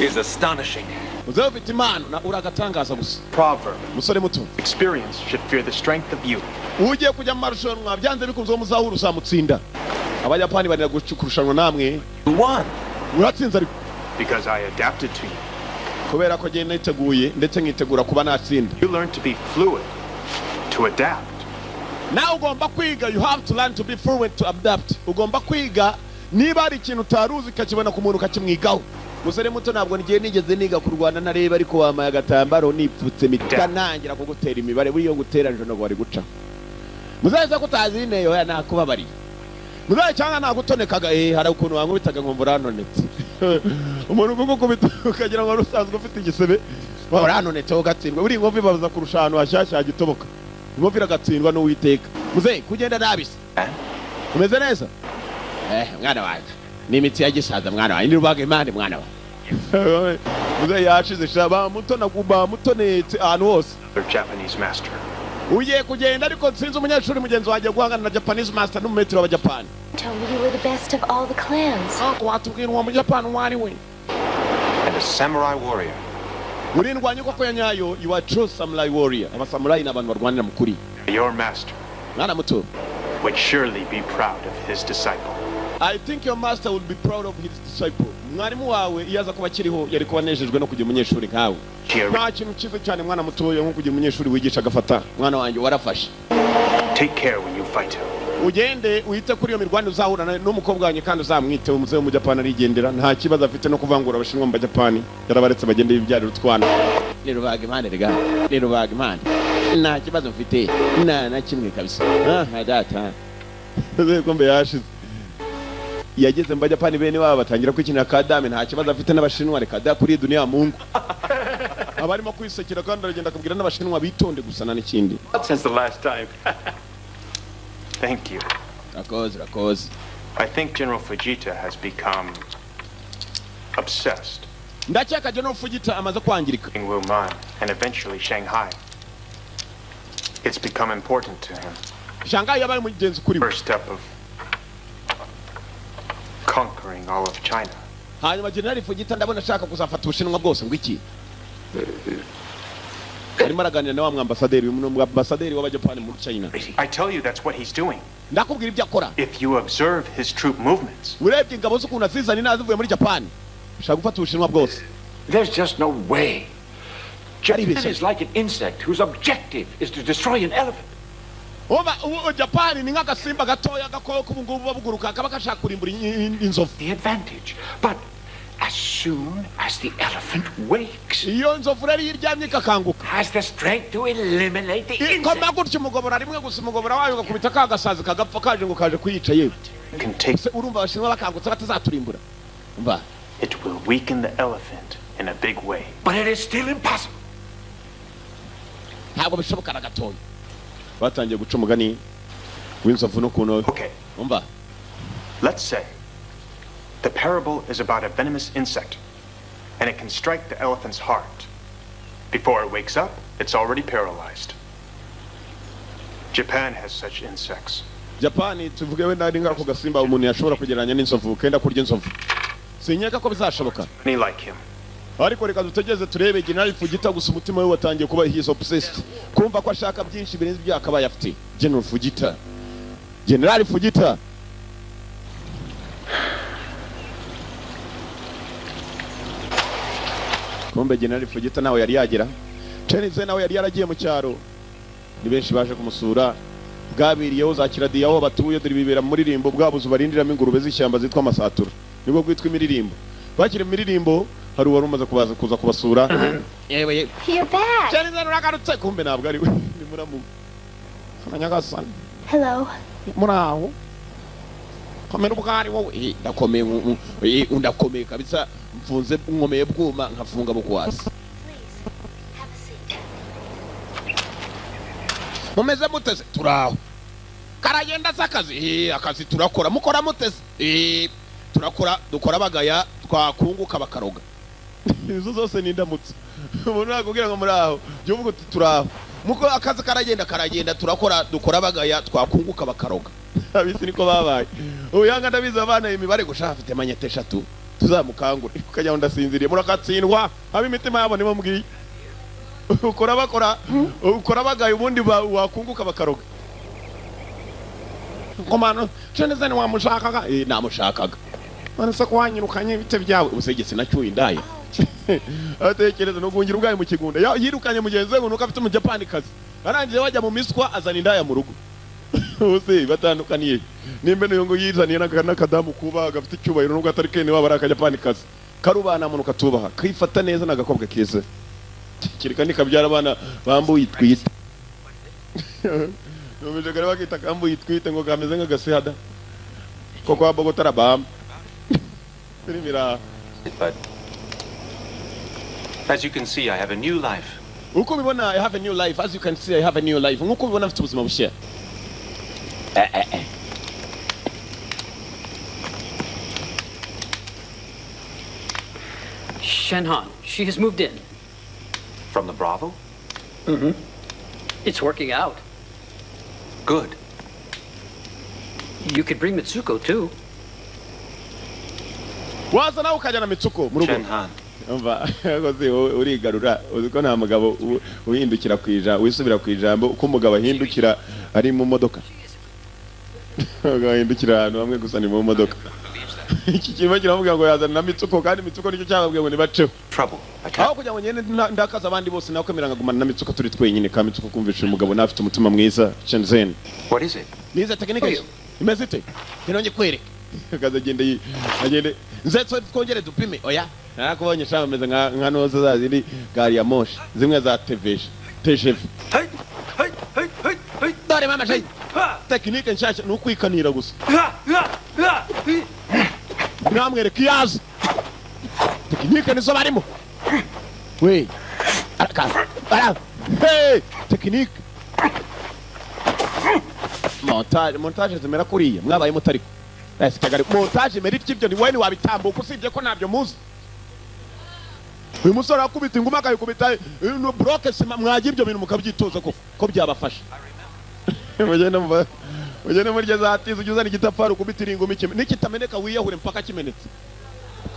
is astonishing. Muzehe ufite impano na uragatangaza gusa. Proverb. Musore muto. Experience should fear the strength of youth. Ugiye kujya mu marushanwa byanze bikunze uwo muzahura uzamutsinda. Abayapani barira kurushanwa namwe. You won. Uratsinze ariko. Because I adapted to you. Kubera ko genda niteguye ndetse nkitegura kuba natsinda. You learn to be fluid, to adapt. Nawe ugomba kwiga, you have to learn to be fluent, to adapt. Ugomba kwiga niba hari ikintu utaruzi ukakibona ku muntu ukakimwigaho. Musore muto, ntabwo ngiye nigeze niga kurwana nareba, ariko wamaye agatambaro nipfutse mpita ntangira kugutera imibare. Buriyo gutera njono wari guca muzaza ko utazi intego ya nakubabariye muzaza cyangwa nagutonekaga. Hari ukuntu wankubitaga nkumva urantonetse. Umuntu kugukubita ukagira ngo wari usanzwe ufite igisebe, urantonetse ugatsindwa. Buriya inkovu ibabaza kurusha ahantu hashyashya hagitoboka. Inkovu iragatsindwa n'Uwiteka. Muzehe, kugenda nabi se? Umeze neza mwana wanjye? Ni imitsi ya gisaza, mwana wanjye, ni rubaga impande, mwana wanjye. Muzehe yashize sha, bamutona, bamutonetse ahantu hose. Their Japanese master. Ugiye kugenda, ariko nsinzi umunyeshuri mugenzi wanjye guhangana na Japanese master n'umumetero w'Abajapani. Told me you were the best of all the clans. Watubwira uwo Mujapani uwo ari we? And a samurai warrior. Uri indwanyi koko ya nyayo. You are true samurai warrior. Abasamurai ni abantu barwanira mu kuri. Your master Mwana muto, would surely be proud of his disciple. I think your master would be proud of his disciple. Mwarimu wawe iyo aza kuba akiriho yari kuba anejejwe no kugira umunyeshuri nkawe. Nta kintu cyiza cyane, mwana mutoya, nko kugira umunyeshuri wigisha agafata. Mwana wanjye, warafashe. Take care when you fight him. Ugende wite kuri iyo mirwano uzahura n'umukobwa wanjye kandi uzamwite. Umuzehe w'Umujapani arigendera, nta kibazo afite no kuvangura Abashinwa mu Bajapani, yarabaretse bagende bibyarira utwana. Ni rubaga impande rega, ni rubaga impande, nta kibazo mfite nta na kimwe kabisa. Ah data, kombe yashize, yageze mu Bajapani, bene babo batangira kwikinira kadame. Nta kibazo afite n'Abashinwa, reka da, kuri dunia ya Mungu abarimo kwisekera, kandi aragenda akabwira n'Abashinwa bitonde gusa nta n'ikindi. Since the last time. Thank you. Urakoze, urakoze. I think General Fujita has become obsessed Ndakeka General Fujita amaze kwangirika. in Wuhan and eventually Shanghai. It's become important to him. Shanghai yabaye umugenzi kuri we. First step of conquering all of China. Hanyuma General Fujita ndabona ashaka kuzafata Ubushinwa bwose. Ngo iki? Arimo araganira na wa mwambasaderi, umwambasaderi w'Abajapani muri China. I tell you, that's what he's doing. Ndakubwira ibyo akora. If you observe his troop movements, Urebye ingabo z'ukuntu azizana inaha zivuye muri Japani, ushaka gufata Ubushinwa bwose. There's just no way. Japan Aribeshya. is like an insect whose objective is to destroy an elephant. Uba ubu Japani ni nk'agasimba gatoya, gakoko ubu ngubu buba buguruka, kaba gashaka kurimbura inzovu. The advantage. But as soon as the elephant wakes, Iyo nzovu rero iyo iryamye ikakanguka, has the strength to eliminate the ikoma insect. gutya umugobora rimwe gusa, umugobora wayo ugakubita ka gasazi kagapfa kaje ngo kaje kuyica. Yewe. can take Se urumva Abashinwa bakangutse batazaturimbura? Umva. it will weaken the elephant in a big way. But it is still impossible. Ntabwo bishoboka na gatoya. Batangiye guca umugani w'inzovu n'ukuntu. Okay, Umva. let's say the parable is about a venomous insect, and it can strike the elephant's heart. Before it wakes up, it's already paralyzed. Japan has such insects. Japani tuvuge wenda ari nk'ako gasimba umuntu yashobora kugereranya n'inzovu kenda kurya inzovu. Sinkeka ko bizashoboka. Many like him. Ariko reka dutegereze turebe. General Fujita gusa umutima we watangiye kuba, he is obsessed, kumva ko ashaka byinshi birenze ibyo yakabaye afite. General Fujita, General Fujita. Kumbe General Fujita nawe yari yagera. Chenze nawe yari yaragiye mu cyaro, ni benshi baje kumusura. Bwabiriyeho za Kiradiya aho batuye, dore bibera mu muririmbo bwabuze barindiramo ingurube z'ishyamba zitwa amasatura, nibwo bwitwa imiririmbo. Bakiri mu miririmbo hari uwari umaze kubaza kuza kubasura. Yewe yewe! You're back. Chenze uragarutse! Kumbe ntabwo ari we, ni muramu we nyagasani. Hello. Muraho, komera ubwari wowe. Ndakomeye, ndakomeye kabisa, mfunze nkomeye bwuma nkafunga bukwasi. Please, have a seat. Mumeze muteze? Turaho, karagenda se akazi? Akazi turakora. Mukora muteze? Turakora, dukora bagaya, twakunguka bakaroga. Izo zose ni indamutso. Umuntu nakubwira ngo muraho, jya uvuga uti turaho. Muko akazi karagenda? Karagenda, turakora, dukora bagaya, twakunguka bakaroga. Abisi niko babaye. Uyanga ndabizi abana imibare gushaka afite manyete eshatu tuzamukangure ukajya ngo ndasinziriye. Murakatsindwa ab'imitima yabo nibo mbwiye. Ukora bakora, ukora bagaye, ubundi wakunguka bakaroga. Komano cheneze wamushakaga? Namushakaga. None se ko wanyirukanye, bite byawe? Ubusegetse nacyuye indaya. Oh, Chenze. Atekereza no guhungira ubwayo mu kigunda. Yirukanye mugenzi we ngo nuko afite umujapanikazi. Arangije wajya mu miswa azana indaya mu rugo. Uzi batandukaniye. Nimbe niyo ngo yizaniye n'akadamu kuba gafite icyubahiro nubwo atari kene waba ari akajapanikazi. Karubana muntu katubaha, kifata neza n'agakobwa keza. Kirika nikabyara abana bambuye itwite. Numije kare bakita kambuye itwite ngo kameze nk'agasehada. Koko wa Bogota arabamba. Filimi. But as you can see, I have a new life. Uko ubibona, I have a new life. As you can see, I have a new life. Nkuko ubibona mfite ubuzima bushya. Shenhan, she has moved in. From the Bravo? Mm-hmm. It's working out. Good. You could bring Mitsuko, too. Waza nawe ukajyana Mitsuko mu rugo. Shenhan. Umva, rwose urigarura, uzi ko nta mugabo uhindukira ku ijambo, wisubira ku ijambo, uko umugabo ahindukira ari mu modoka. Umugabo ahindukira ahantu hamwe gusa ni mu modoka. Iki kirimo kiramubwira ngo yazana na Mitsuko, kandi Mitsuko nicyo cyababwiye ngo nibaceho. Trouble. Aho kugira ngo ngende ndakaza abandi bose nakwemera nkagumana na Mitsuko turi twenyine. Ka Mitsuko kumvisha umugabo nafite umutima mwiza. Shenzhen. What is it? Nize tekinike. Imeze ite? Nonye kwereka. Kaza agende agende. Nze twongere dupime. Oya. Narakubonye shamba meze nka noza za ziri gari ya moshi zimwe za TVG TGV. Dore mama shayi. Tekinike nshasha nukwikanira gusa. Namwereka iyazi. Tekinike nizo barimo. We. Arakaza. Bara. Hey, tekinike. Montage zimera kuriya. Mwabaye mutariko. Ese kagari montage imera ibyo ni wewe wabitambuka usibye ko ntabyo muzi. Uyu musore akubita inguma akayikubita no bloke sima mwagira ibyo bintu mukabyitoza ko byabafasha. Mugende murya za tizo ujye uzana igitafari ukubitira inguma nikitameneka wiyahure mpaka kimenetse.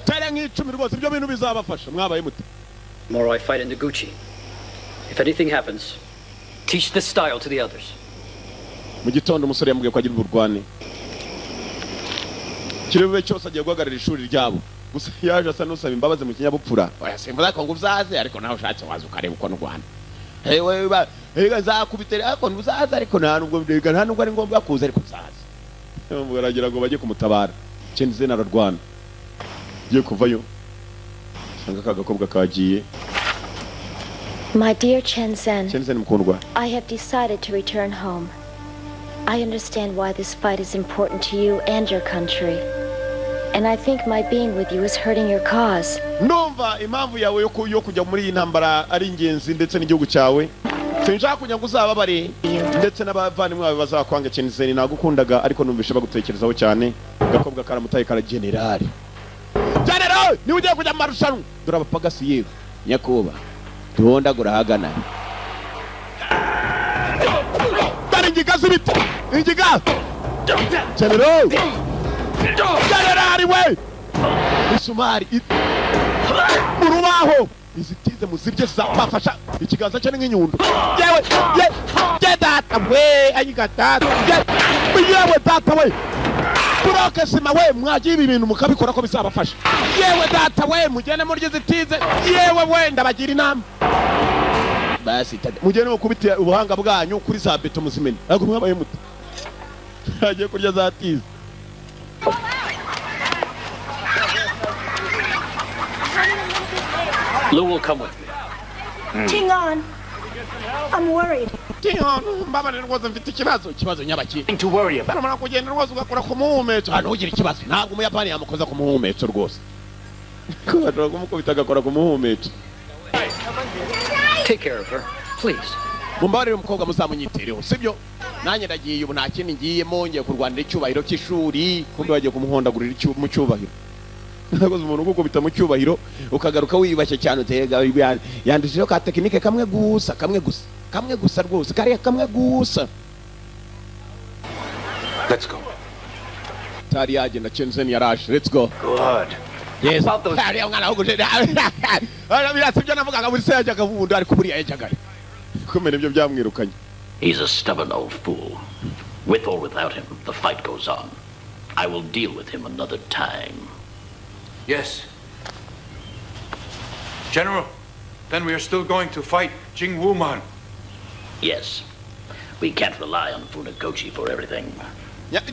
Tere nk'icumi rwose ibyo bintu bizabafasha mwabaye mute. Tomorrow I fight in Noguchi. If anything happens, teach this style to the others. Mu gitondo umusore yamubwiye ko agira uburwane. Kirebe cyose agiye guhagarara ishuri ryabo. Gusa yaje asa n'usaba imbabazi mu kinyabupfura. Oya simvuza ko ngo uzaze ariko nawe ushatse waza ukareba uko ndwana. Hewe ba ega nzakubitera ariko ntuzaze ariko nta nubwo nta nubwo ari ngombwa kuza ariko uzaze. Baragira ngo bajye kumutabara. Shenzhen ararwana. Giye kuvayo. Sanga kagakobwa kagiye. My dear Shenzhen. Shenzhen mukundwa. I have decided to return home. I understand why this fight is important to you and your country. And I think my being with you is hurting your cause. Ndumva impamvu yawe yo kujya muri iyi ntambara ari ingenzi ndetse n'igihugu cyawe. Sinshaka kujya ngo uzababare ndetse n'abavandimwe bawe bazakwanga. Shenzhen nagukundaga ariko numvishe bagutekerezaho cyane. Gakobwa karamutaye kara general. General, ni ugiye kujya mu marushanwa. Dore abapagasi yewe. Nyakuba. Tuhondagura hagana. Dore ingiga z'ibiti. Ingiga. General. General we. Isumari mu rubaho. Izitize muzirye zabafasha. Ikiganza cye ni nk'inyundo. Yewe ye data we ayiga data. Yewe data we. Buroke sima we mwagiye ibi bintu mukabikora ko bizabafasha. Yewe data we mugende murye zitize. Yewe we ndabagira inama. Basi mugende mukubite ubuhanga bwanyu kuri za beto muzimene. Ariko mwabaye mute. Agiye kurya za tize. Lou will come with me. Tingon, I'm worried. Tingon, mbabarira rwose mfite ikibazo. Ikibazo nyabaki. To worry about. Uramara kugenda rwose ugakora ku muhumetso. Hano ugira ikibazo. Ntabwo umuyapani yamukoza ku muhumetso rwose. Ko bashobora kumukubita agakora ku muhumetso. Take care of her, please. Mumbabarire umukobwa muzamunyitereho, sibyo? Nanjye ndagiye ubu nta kindi ngiyemo, ngiye kurwanira icyubahiro cy'ishuri. Kumbe bagiye kumuhondagurira mu cyubahiro. Nakoze umuntu ugukubita mu cyubahiro ukagaruka wiyubashye cyane utega yandishijeho ka tekinike kamwe gusa kamwe gusa kamwe gusa rwose kariya kamwe gusa. Let's go. Tari yagenda Shenzhen yaraje. Let's go. Good. Yes. Ariya mwana w'uguje. Arabira sibyo navugaga buri se yajyaga vubundi ariko buriya yajyaga. Kumena ibyo byamwirukanye. He's a stubborn old fool. With or without him, the fight goes on. I will deal with him another time. Yes. General, then we are still going to fight Jing Wuman. Yes. We can't rely on Funakoshi for everything.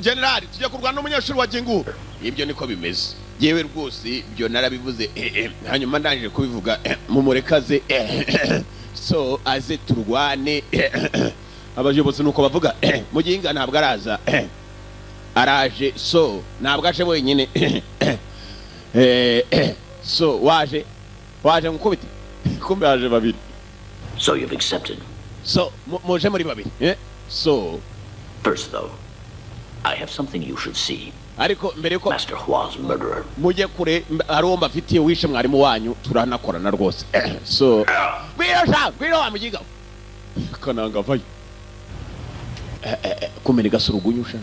General, tujya kurwana n'umunyeshuri wa Jingu. Ibyo niko bimeze. Yewe rwose ibyo narabivuze, hanyuma ndangije kubivuga mumurekaze so aze turwane. Abayobozi nuko bavuga, muginga ntabwo araza, araje so ntabwo aje wenyine. So waje ngukubite, kumbe aje babiri. So you've accepted. So muje muri babiri. So first though, I have something you should see. Ariko mbere ko Master Hua's murderer. Mujye kure ari uwo mbafitiye wishe mwarimu wanyu turanakorana rwose. So gwiro sha gwiro wa mugiga kananga vayo kumene gasurugunyusha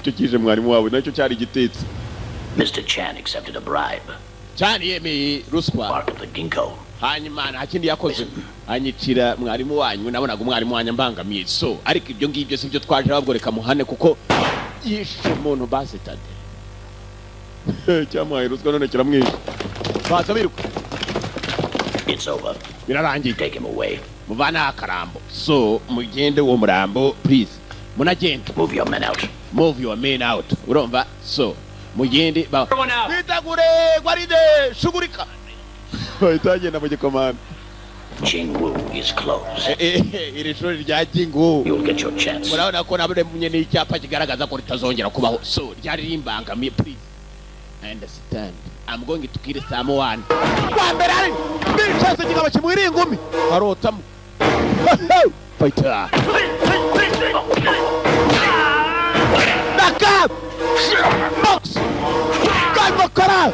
cyo kije mwarimu wawe nacyo cyari gitetse. Mr. Chan accepted a bribe. Chan yemeye ruswa. Bark of the ginkgo. Hanyuma nta kindi yakoze anyicira mwarimu wanyu, nabonaga umwarimu wanyu ambangamiye. So ariko ibyo ngibyo sibyo twaje babwo, reka muhane kuko yishe umuntu basitade. Cyamuhaye ruswa none kiramwishe. Baza biruka. It's over. Birarangiye. Take him away. Muvana akarambo. So mugende uwo murambo please. Munagenda. Move your men out. Move your men out. Urumva? So mugende ba. Bitagure gwaride shugurika. Bahita mu gikomanda. Jingwu is closed. Iri shuri rya Jingwu. You'll get your chance. Murabona ko naburemye n'icyapa kigaragaza ko ritazongera kubaho. So ryari rimbangamiye please. I understand. I'm going to kill someone. Wa mbere ari bicaze kigabo kimwiri ingumi. Arotamo. Fighter. Naka! Box! Kagokora!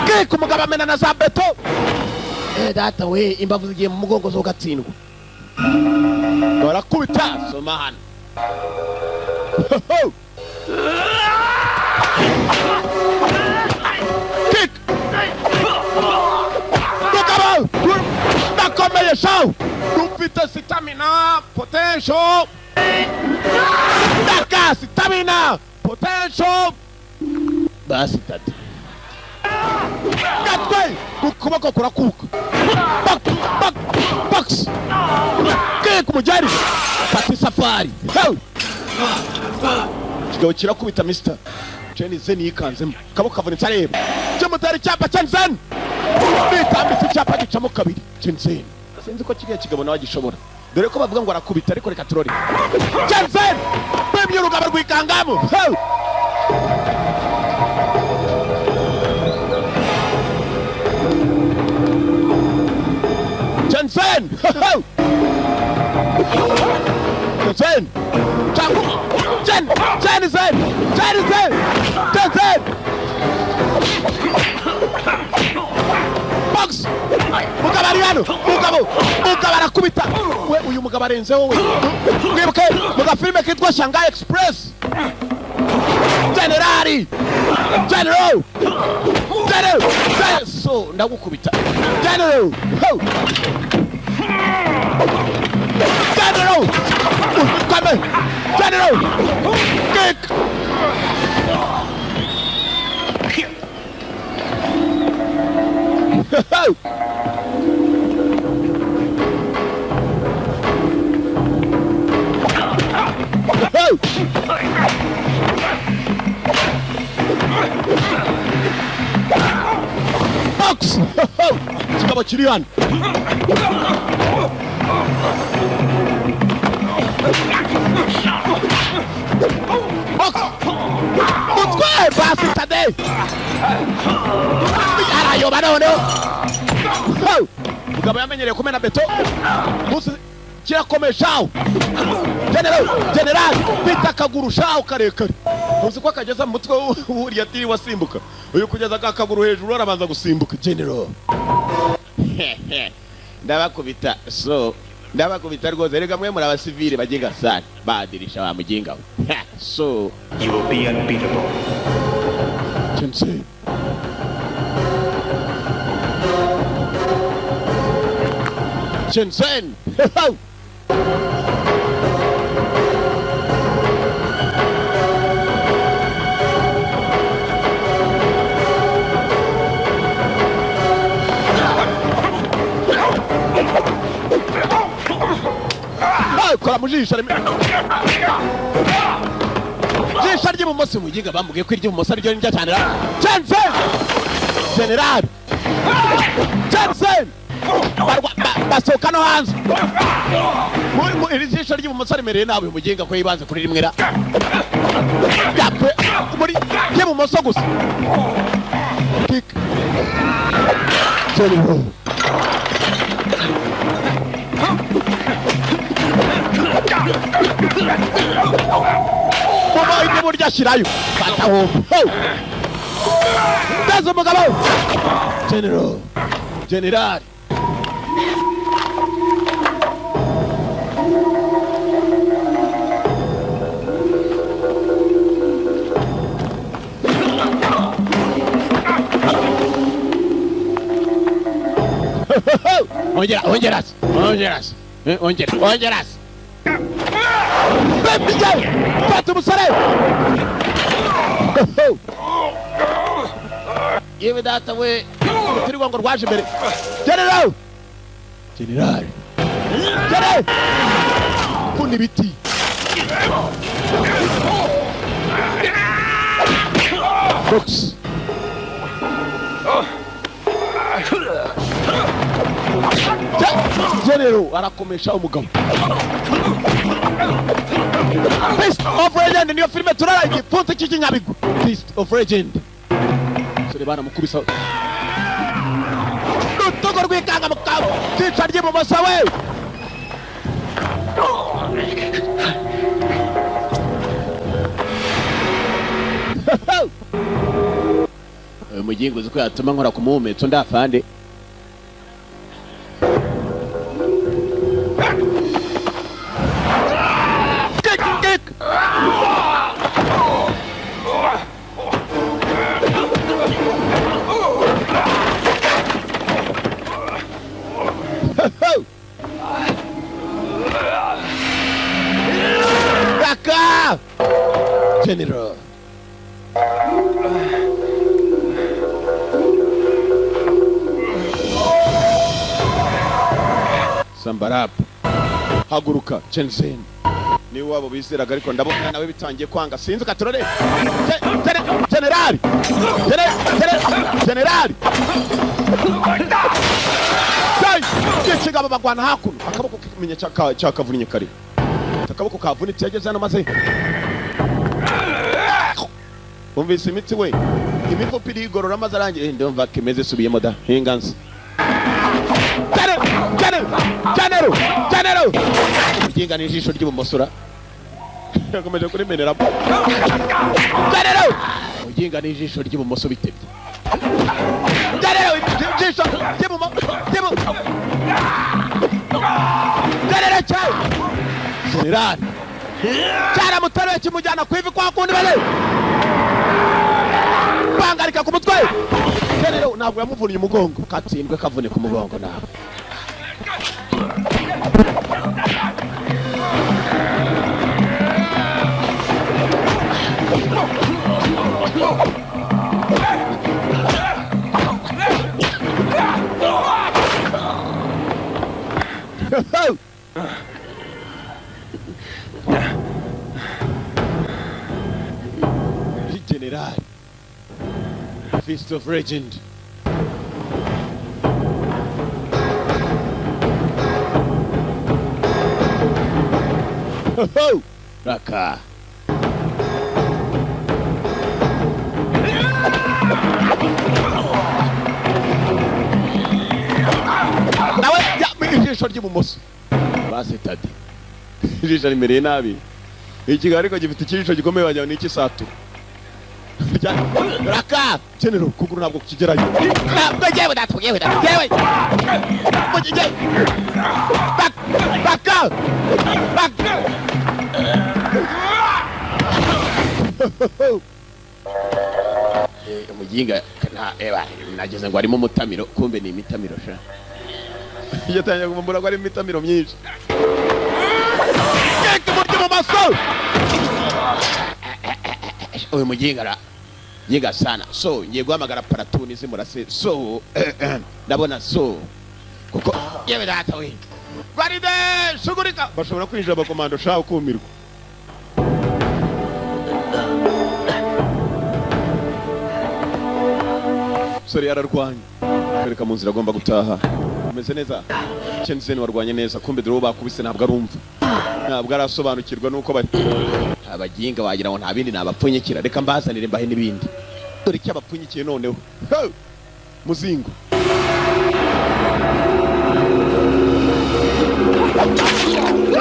Kick umugabo amena na za beto. Data we imbavu zigiye mu mugongo zo gatsindwa. Barakubita soma hano. Kick! Mugabo! Ndakomeye shaw! Rufite stamina potential. Ndaka stamina potential. Basi tati. Gatwe ukuboko kurakuka. Box box box. Kick mujari. Pati safari. Kigabo kirakubita Mr. Chen Zen yikanzemo. Kaboko kavunitse areba. Cyamutari cyapa Chen Zen. Bitambitse icyapa gicamo kabiri. Chen Zen. Sinzi ko kiriya kigabo nawe agishobora. Dore ko bavuga ngo arakubita ariko reka turore. Chen Zen! Bemye urugabo rwikangamo. Chen Zen! Chen Zen! Chen! Chen Zen! Chen Zen! Chen Zen! Box! Mugabo ari hano! Mugabo! Mugabo arakubita! We uyu mugabo arenzeho we! Mwibuke mu gafilime kitwa Shanghai Express! Generali! General! General! So ndagukubita! General! Ho! General! Come! General! Kick! Box! Kigabo kiri hano. Box! Mutwe basi tade. Arayoba noneho. Mugabo yamenyereye kumena beto. Musi kirakomeye shawo. General, general, bita akaguru shawo karekare. Uzi ko akageza mu mutwe wuriya tiri wasimbuka. Uyu kugeza akaguru hejuru arabanza gusimbuka. General. Ndabakubita so ndabakubita rwose rega mwe muri abasivile baginga sana badirisha wa muginga. So you will be unbeatable. Chen Chen Zen. Mu jisho jisho ry'ibumoso, muginga bamubwiye ko iry'ibumoso ariryo ndya cyane. Jensen, General Jensen, basohoka no hanze. Iri jisho ry'ibumoso rimereye nabi umuginga ko yibanze kuri rimwe ra muri ry'ibumoso gusa. Kick General. Mama ibumoso ryashyirayo fataho. Ndaza umugabo General, General. Ongera, ongera, ongera, ongera, ongera. Fata umusore. Yewe data we, urutirigongo rwaje imbere. General, General, General. Kuna ibiti. Box. General arakomesha umugabo. Fist of Legend niyo filime turara igipfunsi cy'ikinyabigwi. Fist of Legend. Sore baramukubisa rutugu rwikanga mu kabo cyica ry'ibumoso we. Uyu mugingo uzi ko yatuma nkora ku muhumetso ndafande. General. Sambarap. Haguruka Jensen. Ni wabo bizeraga ariko ndabona nawe bitangiye kwanga. Sinzi katurore. General. General. Kigabo bagwana hakuno. Akaboko kimenya cyakavunnye kare. Akaboko kavunitse yageze hano maze. Umvise imitsi we, imifupa irigorora maze arangiye ndumva kimeze subiyemo da hinganze. General, General. Uginga n'ijisho ry'ibumoso yakomeje kurimenera. General, uginga n'ijisho ry'ibumoso bitebye. General, ijisho ry'ibumoso. General cyawe. General. Cyaramutaruye kimujyana ku ivi kwa kundi bale. Bangarika ku mutwe. General ntabwo yamuvuniye umugongo, katsindwe kavunika umugongo nawe. General, Fist of Legend. Ho! Raka. Nawe ijisho ry'ibumoso basetade. Ijisho rimereye nabi. Ikigali ariko gifite ikijisho gikomeye wagira ni icy'isatura. Raka! General, kuguru ntabwo kukigerayo. Ntabwo yewe datwa yewe datwa yewe. Back! Back! Back! Umuginga nta nageze ngo arimo umutamiro kumbe ni imitamiro sha. Yatangiye kuvumbura ko ari imitamiro myinshi. Keke muryo mu maso. Uyu muginga ra yiga sana. So ngiye guhamagara paratuni zimurase. So ndabona so kuko yewe data we. Baride shugurika bashobora kwinjira abakomando shaho kumirwa. Sori yararwanye. Kwereka mu nzira agomba gutaha. Umeze neza. Chen warwanye neza kumbe dore bakubise ntabwo arumva. Ntabwo arasobanukirwa nuko bari abaginga wagira ngo nta bindi nabapfunyikira reka mbazanire mbahe nibindi. Dore icyo abapfunyikiye noneho. Muzingo.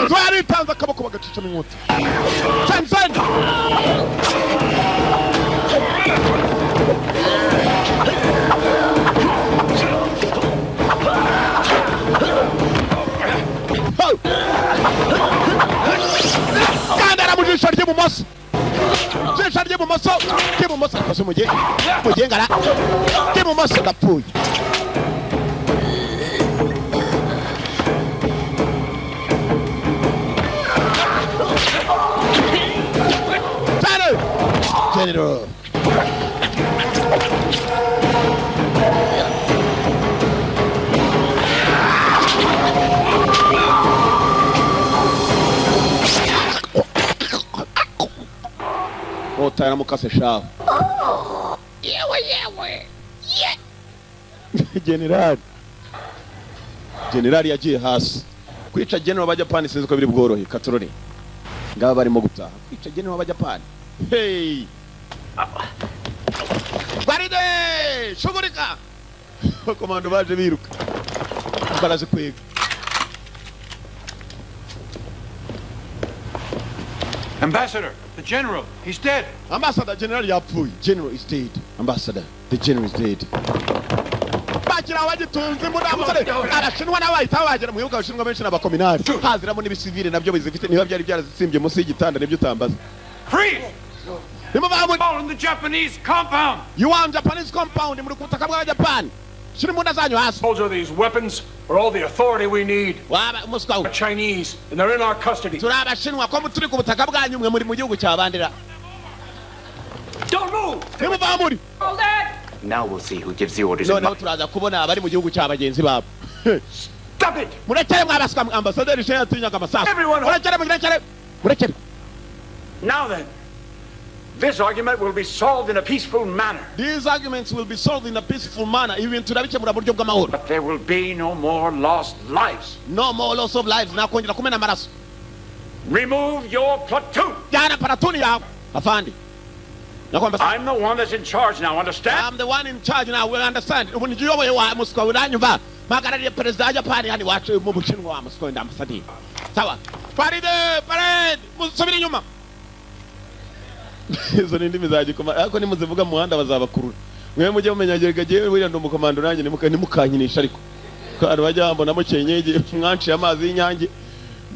Twari tanza akaboko bagacicamo inkota. Chen. Kandara mu jisho ry'ibumoso. Jisho ry'ibumoso, ry'ibumoso akoze mugengara. Ry'ibumoso ndapfuye. General. Otara mukase shaho. Yewe yewe. Ye. General. General yagiye hasi. Kwica general b'Abajapani sinzi ko biri bworohe katorore. Ngaba barimo gutaha. Kwica general b'Abajapani. Hey. Baride shugurika. Komando baje biruka. Baraze kwega. Ambassador, the general, he's dead. Ambassador, general yapfuye. General is dead. Ambassador, the general is dead. Bakira bagitunze muri amusore. Abashinwa n'abahita bagera mu bihugu abashinwa benshi n'abakominari. Haziramo n'ibisivile nabyo bizifite niba byari byarazitsimbye munsi y'igitanda nibyo utambaza. Freeze! All in the Japanese compound. You want Japanese compound muri kutaka bwa Japan. Shiri munda zanyu hasi. Soldier, these weapons are all the authority we need. Waba Moscow. Chinese and they're in our custody. Turi abashinwa ko turi ku butaka bwanyu mwe muri mu gihugu cyabandera. Don't move. Nimuva muri. Hold it. Now we'll see who gives the orders. Noneho turaza kubona abari mu gihugu cyabagenzi babo. Stop it. Murekere mwabaswa ambassador Shen yatinyaga amasasu. Murekere murekere. Murekere. Now then. This argument will be solved in a peaceful manner. These arguments will be solved in a peaceful manner. Even turabikemura buryo bw'amahoro. But there will be no more lost lives. No more loss of lives. Nakongera kumena amaraso. Remove your platoon. Jana platoon yawe. Afandi. I'm the one that's in charge now, understand? I'm the one in charge now, we understand. Ubu ngiyoboye wa Moscow uranyumva. Magarariye perezida wa Japan yani wacu mu Bushinwa wa Moscow ndambasaderi. Sawa. Parade, parade. Musubire inyuma. Izo ni indimi za gikoma ariko nimuzivuga mu muhanda bazabakurura mwe mujye mumenya gerega buriya ndi umukomando nanjye nimukankinisha ariko ko abantu bajya bambona mukenyege mwanciye amazi y'inyange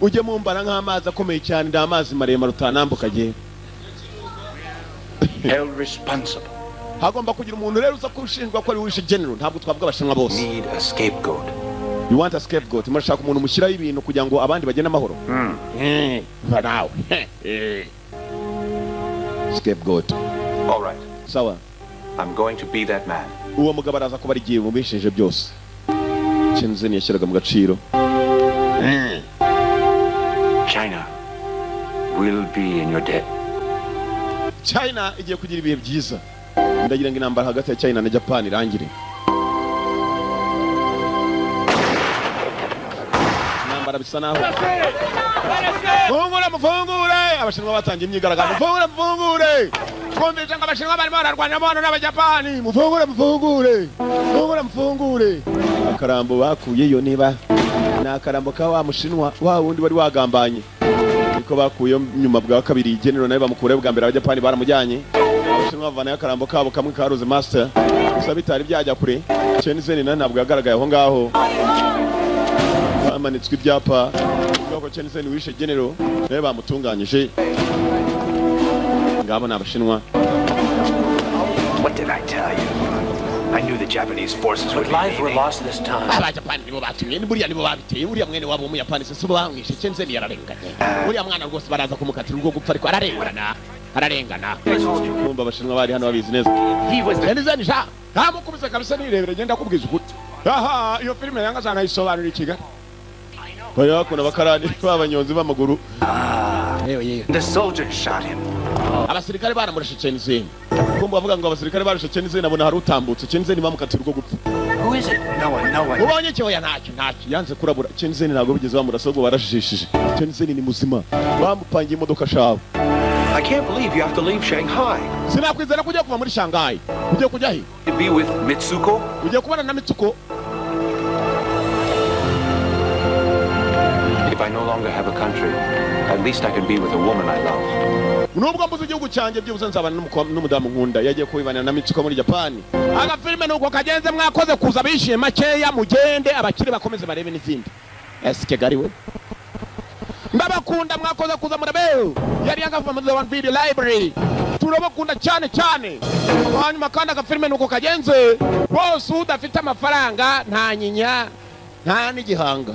mujye mumbara nk'amazi akomeye cyane nda amazi maremare utanambuka gihe. Held responsible. Hagomba kugira umuntu rero uza kushinjwa ko ari wishe general ntabwo twavuga abashinwa bose. Need a scapegoat. You want a scapegoat. Murashaka umuntu mushyiraho ibintu kugira ngo abandi bagende amahoro. Nawe. Scapegoat. All right. Sawa. I'm going to be that man. Uwo mugabo araza kuba arigiye mu bishinje byose. Chen yashyiraga mu gaciro. China will be in your debt. China igiye kugira ibihe byiza. Ndagira ngo intambara hagati ya China na Japan irangire. Intambara bisa naho. Mufungure mufungure abashinwa batangiye imyigaragambyo mufungure mufungure twumvise ngo abashinwa barimo bararwanya amahoro n'abajapani mufungure mufungure mufungure mufungure akarambo bakuyeyo niba ni akarambo ka wa mushinwa wa wundi wari wagambanye niko bakuyeyo nyuma bwa kabiri general nawe bamukurayo bwa mbere abajapani baramujyanye abashinwa bavanayo akarambo kabo kamwe karuze master gusa bitari byajya kure Chen Zhen nawe ntabwo yagaragaye aho ngaho bamanitswe ibyapa ko Chen Zhen wishe general nawe bamutunganyije ngabo n'abashinwa. What did I tell you? I knew the Japanese forces would be lives were lost this time. Abajapani nibo batumye buriya nibo babiteye buriya mwene wabo w'umuyapani se bamwishe Chen Zhen yararenganye buriya mwana rwose baraza kumukatira urwo gupfa ariko ararengana ararengana. Kumva abashinwa bari hano babizi neza. Chen Zhen sha ntamukubise kabisa nirebere genda kubwiza ukuri. Aha iyo filime yanga sana isobanura ikigali. Bari bakunda abakarani b'abanyonzi b'amaguru. The soldiers shot him. Abasirikare baramurashe Chen Zhen. Kumva bavuga ngo abasirikare barashe Chen Zhen, abona hari utambutse. Chen Zhen bamukatira urwo gupfa. Who is it? No one, no one. Ubonye icyo? Oya, ntacyo, ntacyo. Yanze kurabura. Chen Zhen ntabwo bigeze bamurasa, ahubwo barajijishije. Chen Zhen ni muzima, bamupangiye imodoka shawe. I can't believe you have to leave Shanghai. Sinakwizera ko ugiye kuva muri Shanghai. Ugiye kujya he? To be with Mitsuko? Ugiye kubana na Mitsuko. If I no longer have a country, at least I can be with a woman I love. Nubwo mbuze igihugu cyanjye, byibuze nzabana n'umudamu nkunda. Yagiye kubibanira na Mitsuko muri Japani. Agafilime nuko kagenze. Mwakoze kuza, bishyuye makeya, mugende abakire bakomeze barebe n'izindi. Ese Kigali we, ndabakunda, mwakoze kuza murabe. Yari yangava muri The One Video Library, turabakunda cyane cyane. Hanyuma kandi agafilime nuko kagenze bose, udafite amafaranga nta nyinya nta n'igihanga,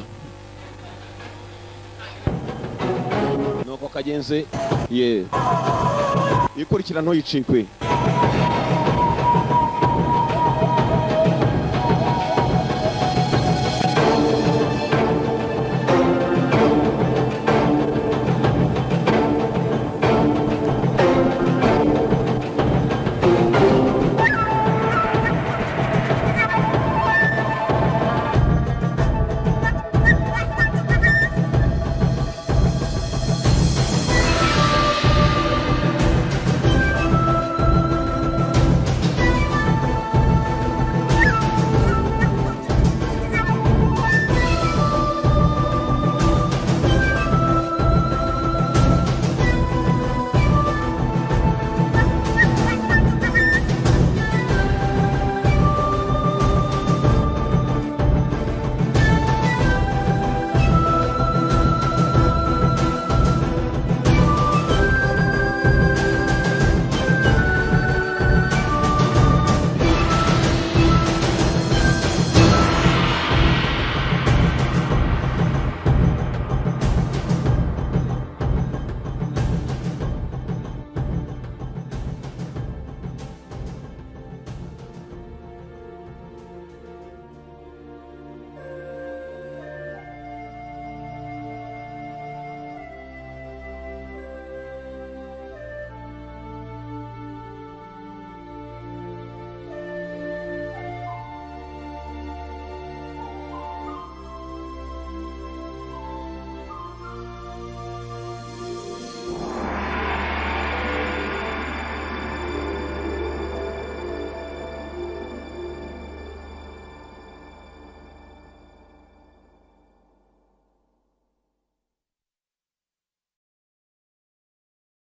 nuko kagenze. Ye ikurikira ntuyicikwe.